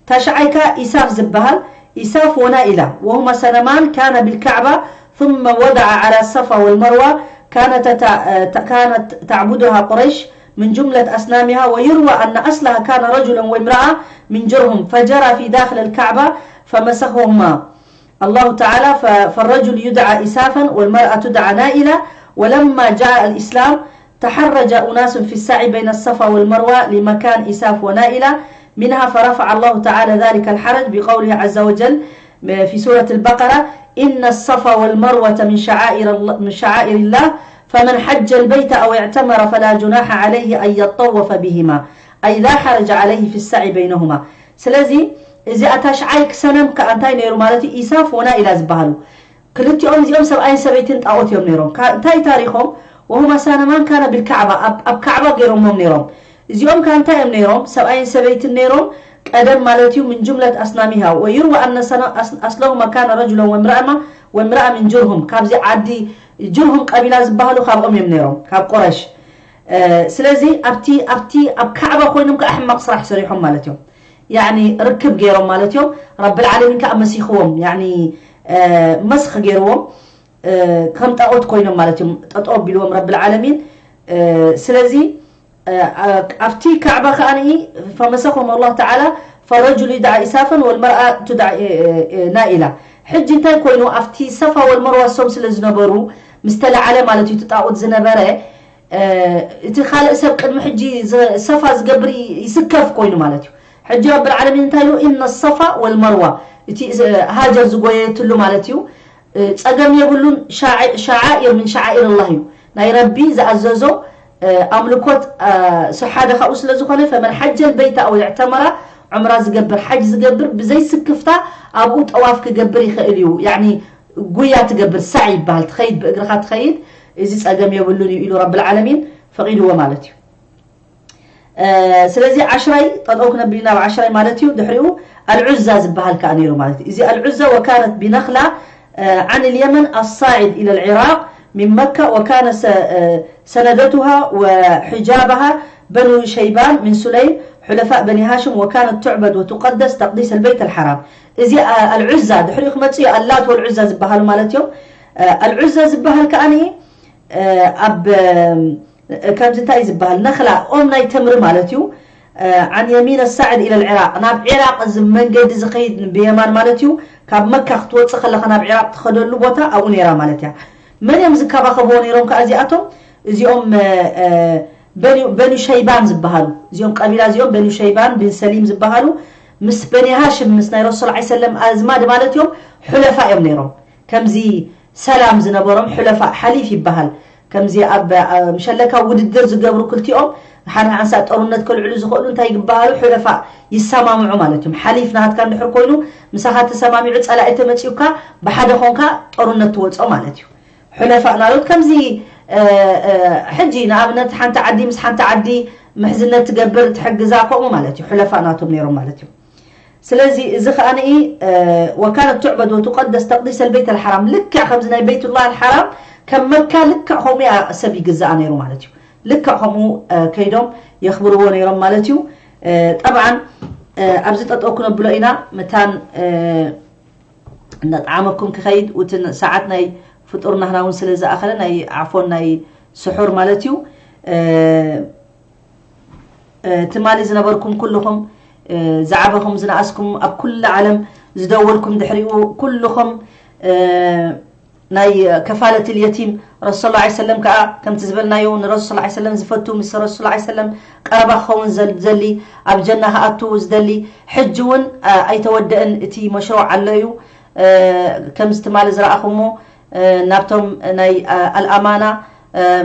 ታሽዓይ ከኣ ኢሳፍ ዝበሃል፣ ኢሳፍ ወናኢላ፣ وهما صنمان كان بالكعبة ثم وضع على الصفا والمروة كانت ت-، كانت تعبدها قريش من جملة أصنامها، ويروى أن أصلها كان رجلا وامرأة من جرهم فجرى في داخل الكعبة فمسخهما الله تعالى، ف-، فالرجل يدعى إسافا والمرأة تدعى نائلة. ولما جاء الإسلام تحرج أناس في السعي بين الصفا والمروة لمكان إساف ونائلة منها، فرفع الله تعالى ذلك الحرج بقوله عز وجل في سورة البقرة: إن الصفا والمروة من شعائر الله، من شعائر الله، فمن حج البيت أو اعتمر فلا جناح عليه أن يطوف بهما، أي لا حرج عليه في السعي بينهما. ስለዚ እዚኣ ታሽዓይ ሰነም ከኣ እንታይ ነይሩ ማለት እዩ? ኢሳፍ ወናኢላ ዝበሃሉ ክልቲኦም እዚኦም ሰብኣይን ሰበይትን ጣዖት እዮም ነይሮም። ካ-፣ እንታይ ታሪኾም? وهما صنمان كان بالكعبة፣ ኣብ፣ ኣብ ካዕባ ገይሮሞም ነይሮም። እዚኦም ከ እንታይ እዮም ነይሮም? ሰብኣይን ሰበይትን ነይሮም ቀደም ማለት እዩ። من جملة أصنامها، ويروى أن صن-، أص-، أصلهما كان رجلا وامرأة، وامرأة من جرهم، ካብዚ ዓዲ ጅርሁም ቀቢላ ዝበሃሉ ካብኦም እዮም ነይሮም፣ ካብ ቁረሽ። እ፣ ስለዚ ኣብቲ፣ ኣብቲ፣ ኣብ ካዕባ ኮይኖም ከዓ ሕማቕ ስራሕ ሰሪሖም ማለት እዮም። ያኒ ርክብ ገይሮም ማለት እዮም። ረብል ዓለሚን ከዓ መሲኽዎም፣ ያኒ፣ እ፣ መስኽ ገይርዎም፣ እ፣ ከም ጣዖት ኮይኖም ማለት እዮም። ጠጠው ኣቢልዎም ረብል ዓለሚን። እ፣ ስለዚ፣ እ፣ ኣ-፣ ኣብቲ ካዕባ ከዓ ንኢ ፈመሰኹም ኣላህ ተዓላ ፈረጁሉ ይድዓ ኢሳፈን ወልመርኣ ትድዓ፣ እ፣ እ፣ እ፣ ናኢላ። ሕጂ እንታይ ኮይኑ ኣብቲ ሰፋ ወልመርዋ እሶም ስለ ዝነበሩ ምስ ተለዓለ ማለት እዩ እቲ ጣዖት ዝነበረ፣ እ፣ እቲ ካልእ ሰብ ቅድሚ ሕጂ ዝ-፣ ሰፋ ዝገብር ይ-፣ ይስከፍ ኮይኑ ማለት እዩ። ሕጂ ረብል ዓለሚን እንታይ ኢሉ? ኢነ ሰፋ ወልመርዋ፣ እቲ ዝ-፣ ሃጀር ዝጎየየትሉ ማለት እዩ። እ፣ ጸገም የብሉን። ሻዕ-፣ ሸዓኢር ምን ሸዓኢር ኣላህ እዩ። ናይ ረቢ ዝኣዘዞ፣ እ፣ ኣምልኮት፣ እ፣ ስ-፣ ሓደ ካብኡ ስለ ዝኾነ፣ ፈመን ሓጀል በይተ ኣው እዕተመራ፣ ዑምራ ዝገብር፣ ሓጅ ዝገብር፣ ብዘይ ስክፍታ ኣብኡ ጠዋፍ ክገብር ይኽእል እዩ። ያኒ ጉያ ትገብር፣ ሳዕ ይበሃል፣ ትኸይድ፣ ብእግርኻ ትኸይድ፣ እዚ ጸገም የብሉን እዩ ኢሉ ረብል ዓለሚን ፈቒድዎ ማለት እዩ። እ፣ ስለዚ ዓሽራይ ጠጠው ክነብል ኢና ኣብ ዓሽራይ ማለት እዩ። ድሕሪኡ ኣልዑዛ ዝበሃል ከኣ ነይሩ ማለት እዩ። እዚ ኣልዑዛ ወካነት ቢነኽላ፣ እ፣ ዓን ልየመን ኣሳዒድ ኢለ ልዕራቅ ሚን መካ ወካነ ሰ-፣ እ፣ ሰነደቱሃ ወሕጃባሃ በኑ ሸይባን ሚን ሱለይም ሑለፋእ በኒ ሃሽም ወካነት ትዕበድ ወትቀደስ ተቅዲስ ኣልበይት ኣልሓራም። እዚ፣ እ፣ ኣልዑዛ ድሕሪኡ ክመጽእ እዩ። ኣላት ወልዑዛ ዝበሃሉ ማለት እዮም። እ፣ ኣልዑዛ ዝበሃል ከኣ እ፣ ኣብ፣ እ፣ ከምዚ እንታይ ዝበሃል ነኽላ ኦም ናይ ተምሪ ማለት እዩ። እ፣ ዓን የሚን ሳዕድ ኢለ ልዕራቅ፣ ናብ ዒራቅ እዚ መንገዲ ዝኸይድ ብየማን ማለት እዩ። ካብ መካ ክትወፅእ ከለኻ ናብ ዒራቅ ትኸደሉ ቦታ ኣብኡ ነይራ ማለት እያ። መን እዮም ዝከባኸብዎ ነይሮም ከዓ እዚኣቶም? እዚኦም፣ እ፣ እ፣ በኒ፣ በኒ ሸይባን ዝበሃሉ። እዚኦም ቀቢላ እዚኦም በኒ ሸይባን ብን ሰሊም ዝበሃሉ ምስ በኒ ሃሽም ምስ ናይ ረሱል ዐ ሰለም ኣዝማድ ማለት እዮም። ሑለፋ እዮም ነይሮም። ከምዚ ሰላም ዝነበሮም ሑለፋእ ሓሊፍ ይበሃል። ከምዚ ኣብ፣ ኣብ ሸለካ ውድድር ዝገብሩ ክልቲኦም ሓንሓንሳእ ጦርነት ከልዕሉ ዝኽእሉ እንታይ ይበሃሉ? ሑለፋእ ይሰማምዑ ማለት እዮም። ሓሊፍ ናሃትካ እንድሕር ኮይኑ ምሳኻ ተሰማሚዑ ጸላኢ ተመጺኡካ ብሓደ ኾንካ ጦርነት ትወጾ ማለት እዩ። ሑለፋእ ናሉት ከምዚ፣ እ፣ እ፣ ሕጂ ንኣብነት ሓንቲ ዓዲ ምስ ሓንቲ ዓዲ ምሕዝነት ትገብር ትሕግዛ ከምኡ ማለት እዩ። ሑለፋእ ናቶም ነይሮም ማለት እዩ። ስለዚ እዚ ኸኣ ንኢ፣ እ፣ ወካነት ትዕበድ ወትቀደስ ተቅዲስ ኣልበይት ኣልሓራም፣ ልክዕ ከምዚ ናይ በይቱላህ ኣልሓራም ከም መካ ልክዕ ከምኡ እያ ሰብ ይግዛኣ ነይሩ ማለት እዩ። ልክዕ ከምኡ ከይዶም የኽብርዎ ነይሮም ማለት እዩ። ጠብዓን ኣብዚ ጠጠው ክነብሎ ኢና። መታን እንዳጠዓመኩም ክኸይድ፣ ውትን ሰዓት ናይ ፍጡር ናህና እውን ስለ ዝኣኸለ፣ ናይ ዓፎን ናይ ስሑር ማለት እዩ። ትማሊ ዝነበርኩም ኩልኹም፣ ዝዓበኹም ዝነኣስኩም፣ ኣብ ኩሉ ዓለም ዝደወልኩም ድሕሪኡ ኩልኹም፣ ናይ ከፋለት ልየቲም ረሱል ላ ሰለም ከዓ ከምቲ ዝበልናዮ ንረሱል ላ ሰለም ዝፈቱ፣ ምስ ረሱል ላ ሰለም ቀረባ ክኸውን ዘል- ዘሊ፣ ኣብ ጀና ክኣቱ ዝደሊ፣ ሕጂ እውን ኣይተወደእን እቲ መሽሮዕ ኣሎ እዩ። ከምዚ ትማሊ ዝረኣኹሞ ናብቶም ናይ ኣልኣማና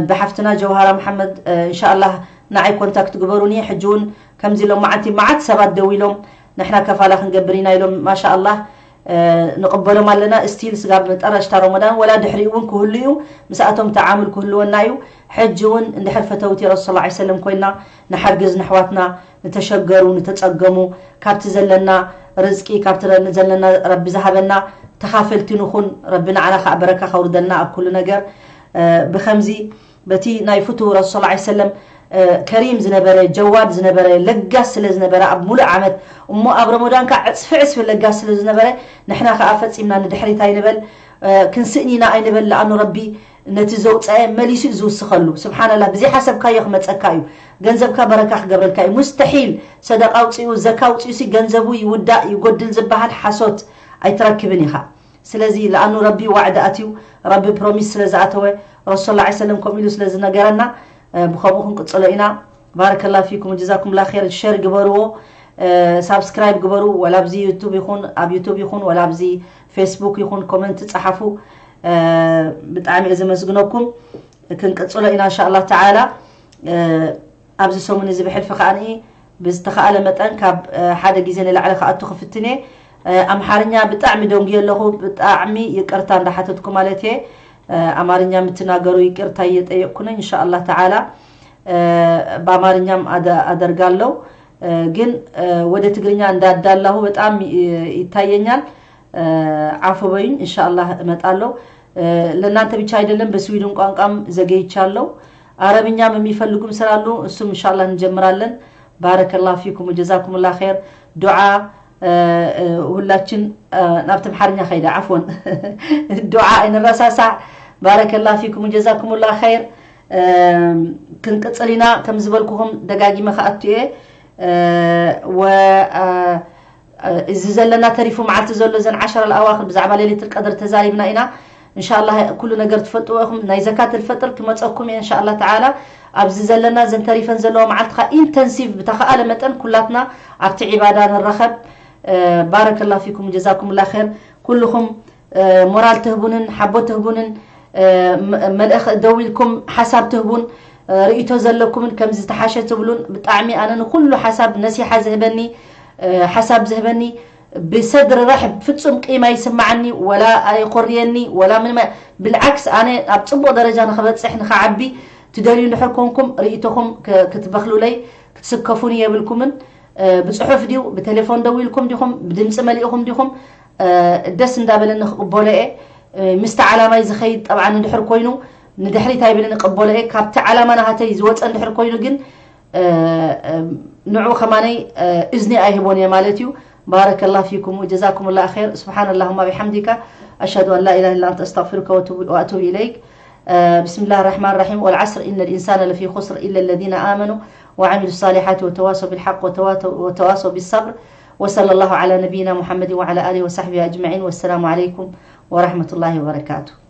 ብሓፍትና ጀውሃራ መሓመድ እንሻኣላህ ንዓይ ኮንታክት ግበሩኒ። ሕጂ እውን ከምዚ ኢሎም መዓልቲ መዓት ሰባት ደው ኢሎም ንሕና ከፋላ ክንገብር ኢና ኢሎም ማሻኣላህ ንቕበሎም ኣለና። ስቲል ስጋብ መጠረሽታ ረመዳን ወላ ድሕሪ እውን ክህሉ እዩ። ምስኣቶም ተዓምል ክህልወና እዩ። ሕጂ እውን እንድሕር ፈተውቲ ረሱል ላ ሰለም ኮይና ንሓግዝ ንሕዋትና ንተሸገሩ ንተጸገሙ ካብቲ ዘለና ርዝቂ ካብቲ ዘለና ረቢ ዝሃበና ተኻፈልቲ ንኹን። ረቢ ንዓና ከዓ በረካ ከውርደልና ኣብ ኩሉ ነገር። ብከምዚ በቲ ናይ ፍትው ረሱል ላ ሰለም ከሪም ዝነበረ ጀዋድ ዝነበረ ለጋስ ስለ ዝነበረ ኣብ ሙሉእ ዓመት እሞ ኣብ ረመዳን ከዓ ዕፅፊ ዕፅፊ ለጋስ ስለ ዝነበረ ንሕና ከዓ ፈፂምና ንድሕሪት ኣይንበል። ክንስእን ኢና ኣይንበል። ለኣኑ ረቢ ነቲ ዘውፀአ መሊሱ እዩ ዝውስኸሉ። ስብሓንላህ ብዘይሓሰብካዮ ክመፀካ እዩ። ገንዘብካ በረካ ክገብረልካ እዩ። ሙስተሒል ሰደቃ ኣውፅኡ ዘካ ኣውፅኡ ሲ ገንዘቡ ይውዳእ ይጎድል ዝበሃል ሓሶት ኣይትረክብን ኢኻ። ስለዚ ለኣኑ ረቢ ዋዕዲ ኣትዩ ረቢ ፕሮሚስ ስለ ዝኣተወ ረሱል ላ ሰለም ከምኡ ኢሉ ስለ ዝነገረና ብከምኡ ክንቅፅሎ ኢና። ባረከላ ፊኩም ጀዛኩም ላ ር። ሸር ግበርዎ፣ ሳብስክራይብ ግበሩ። ወላ ኣብዚ ዩቱብ ይኹን ኣብ ዩቱብ ይኹን ወላ ኣብዚ ፌስቡክ ይኹን ኮመንት ፀሓፉ። ብጣዕሚ እየ ዘመስግነኩም። ክንቅፅሎ ኢና እንሻ ኣላ ተዓላ። ኣብዚ ሰሙን እዚ ብሕልፊ ከዓኒ ብዝተኻእለ መጠን ካብ ሓደ ግዜ ንላዕሊ ክኣቱ ክፍትን እየ። ኣምሓርኛ ብጣዕሚ ደንጉየ ኣለኹ። ብጣዕሚ ይቅርታ እንዳሓተትኩ ማለት እየ። ኣማርኛ የምትናገሩ ይቅርታ እየጠየቅኩ ነኝ። እንሻ ኣላ ተዓላ በአማርኛም አደርጋለሁ። ግን ወደ ትግርኛ እንዳዳላሁ በጣም ይታየኛል። አፉ በዩኝ። እንሻአላህ እመጣለሁ። ለእናንተ ብቻ አይደለም በስዊድን ቋንቋም ዘገይቻለሁ። አረብኛም የሚፈልጉም ስላሉ እሱም እንሻአላህ እንጀምራለን። ባረከላሁ ፊኩም ወጀዛኩሙላህ ኸይር። ዱዓ ሁላችን ናብ ትምሓርኛ ኸይደ ዓፎን ዱዓ ኣይንረሳሳዕ። ባረከላሁ ፊኩም ወጀዛኩሙላህ ኸይር። ክንቅፅል ኢና። ከም ዝበልኩኹም ደጋጊመ ክኣቱ እየ። እዚ ዘለና ተሪፉ መዓልቲ ዘሎ እዘን ዓሸራ ኣዋኽር ብዛዕባ ሌሊት ቀድር ተዛሪብና ኢና። እንሻላ ኩሉ ነገር ትፈልጥዎ ኢኹም። ናይ ዘካት ልፈጥር ክመፀኩም እየ እንሻላ ተዓላ። ኣብዚ ዘለና እዘን ተሪፈን ዘለዋ መዓልትኻ ኢንተንሲቭ ብተኸኣለ መጠን ኩላትና ኣብቲ ዒባዳ ንረኸብ። ባረከላ ፊኩም ጀዛኩምላ ር። ኩልኹም ሞራል ትህቡንን ሓቦ ትህቡንን መልእኽ ደው ኢልኩም ሓሳብ ትህቡን ርእቶ ዘለኩምን ከም ዝተሓሸ ትብሉን ብጣዕሚ ኣነ ንኩሉ ሓሳብ ነሲሓ ዝህበኒ ሓሳብ ዝህበኒ ብሰድሪ ረሕብ ፍጹም ቂም ኣይስማዓኒ ወላ ኣይኮርየኒ ወላ ምንም። ብልዓክስ ኣነ ኣብ ጽቡቕ ደረጃ ንክበጽሕ ንክዓቢ ትደልዩ እንድሕር ኮንኩም ርእቶኹም ክትበክሉለይ ክትስከፉኒ የብልኩምን። ብጽሑፍ ድዩ ብቴሌፎን ደው ኢልኩም ዲኹም ብድምፂ መሊእኹም ዲኹም ደስ እንዳበለኒ ክቕበሎ እየ። ምስቲ ዓላማይ ዝኸይድ ጠብዓ ንድሕር ኮይኑ ንድሕሪት ኣይብልን እቕበሎ እየ። ካብቲ ዓላማ ናሃተይ ዝወፀ እንድሕር ኮይኑ ግን ንዑ ከማነይ እዝኒ ኣይህቦን እየ ማለት እዩ። بارك الله فيكم وجزاكم الله خير. سبحان اللهم بحمدك، أشهد أن لا إله إلا أنت، أستغفرك وأتوب إليك. بسم الله الرحمن الرحيم. والعصر إن الإنسان لفي خسر إلا الذين آمنوا وعملوا الصالحات وتواصوا بالحق وتواصوا بالصبر. وصلى الله على نبينا محمد وعلى آله وصحبه أجمعين. والسلام عليكم ورحمة الله وبركاته.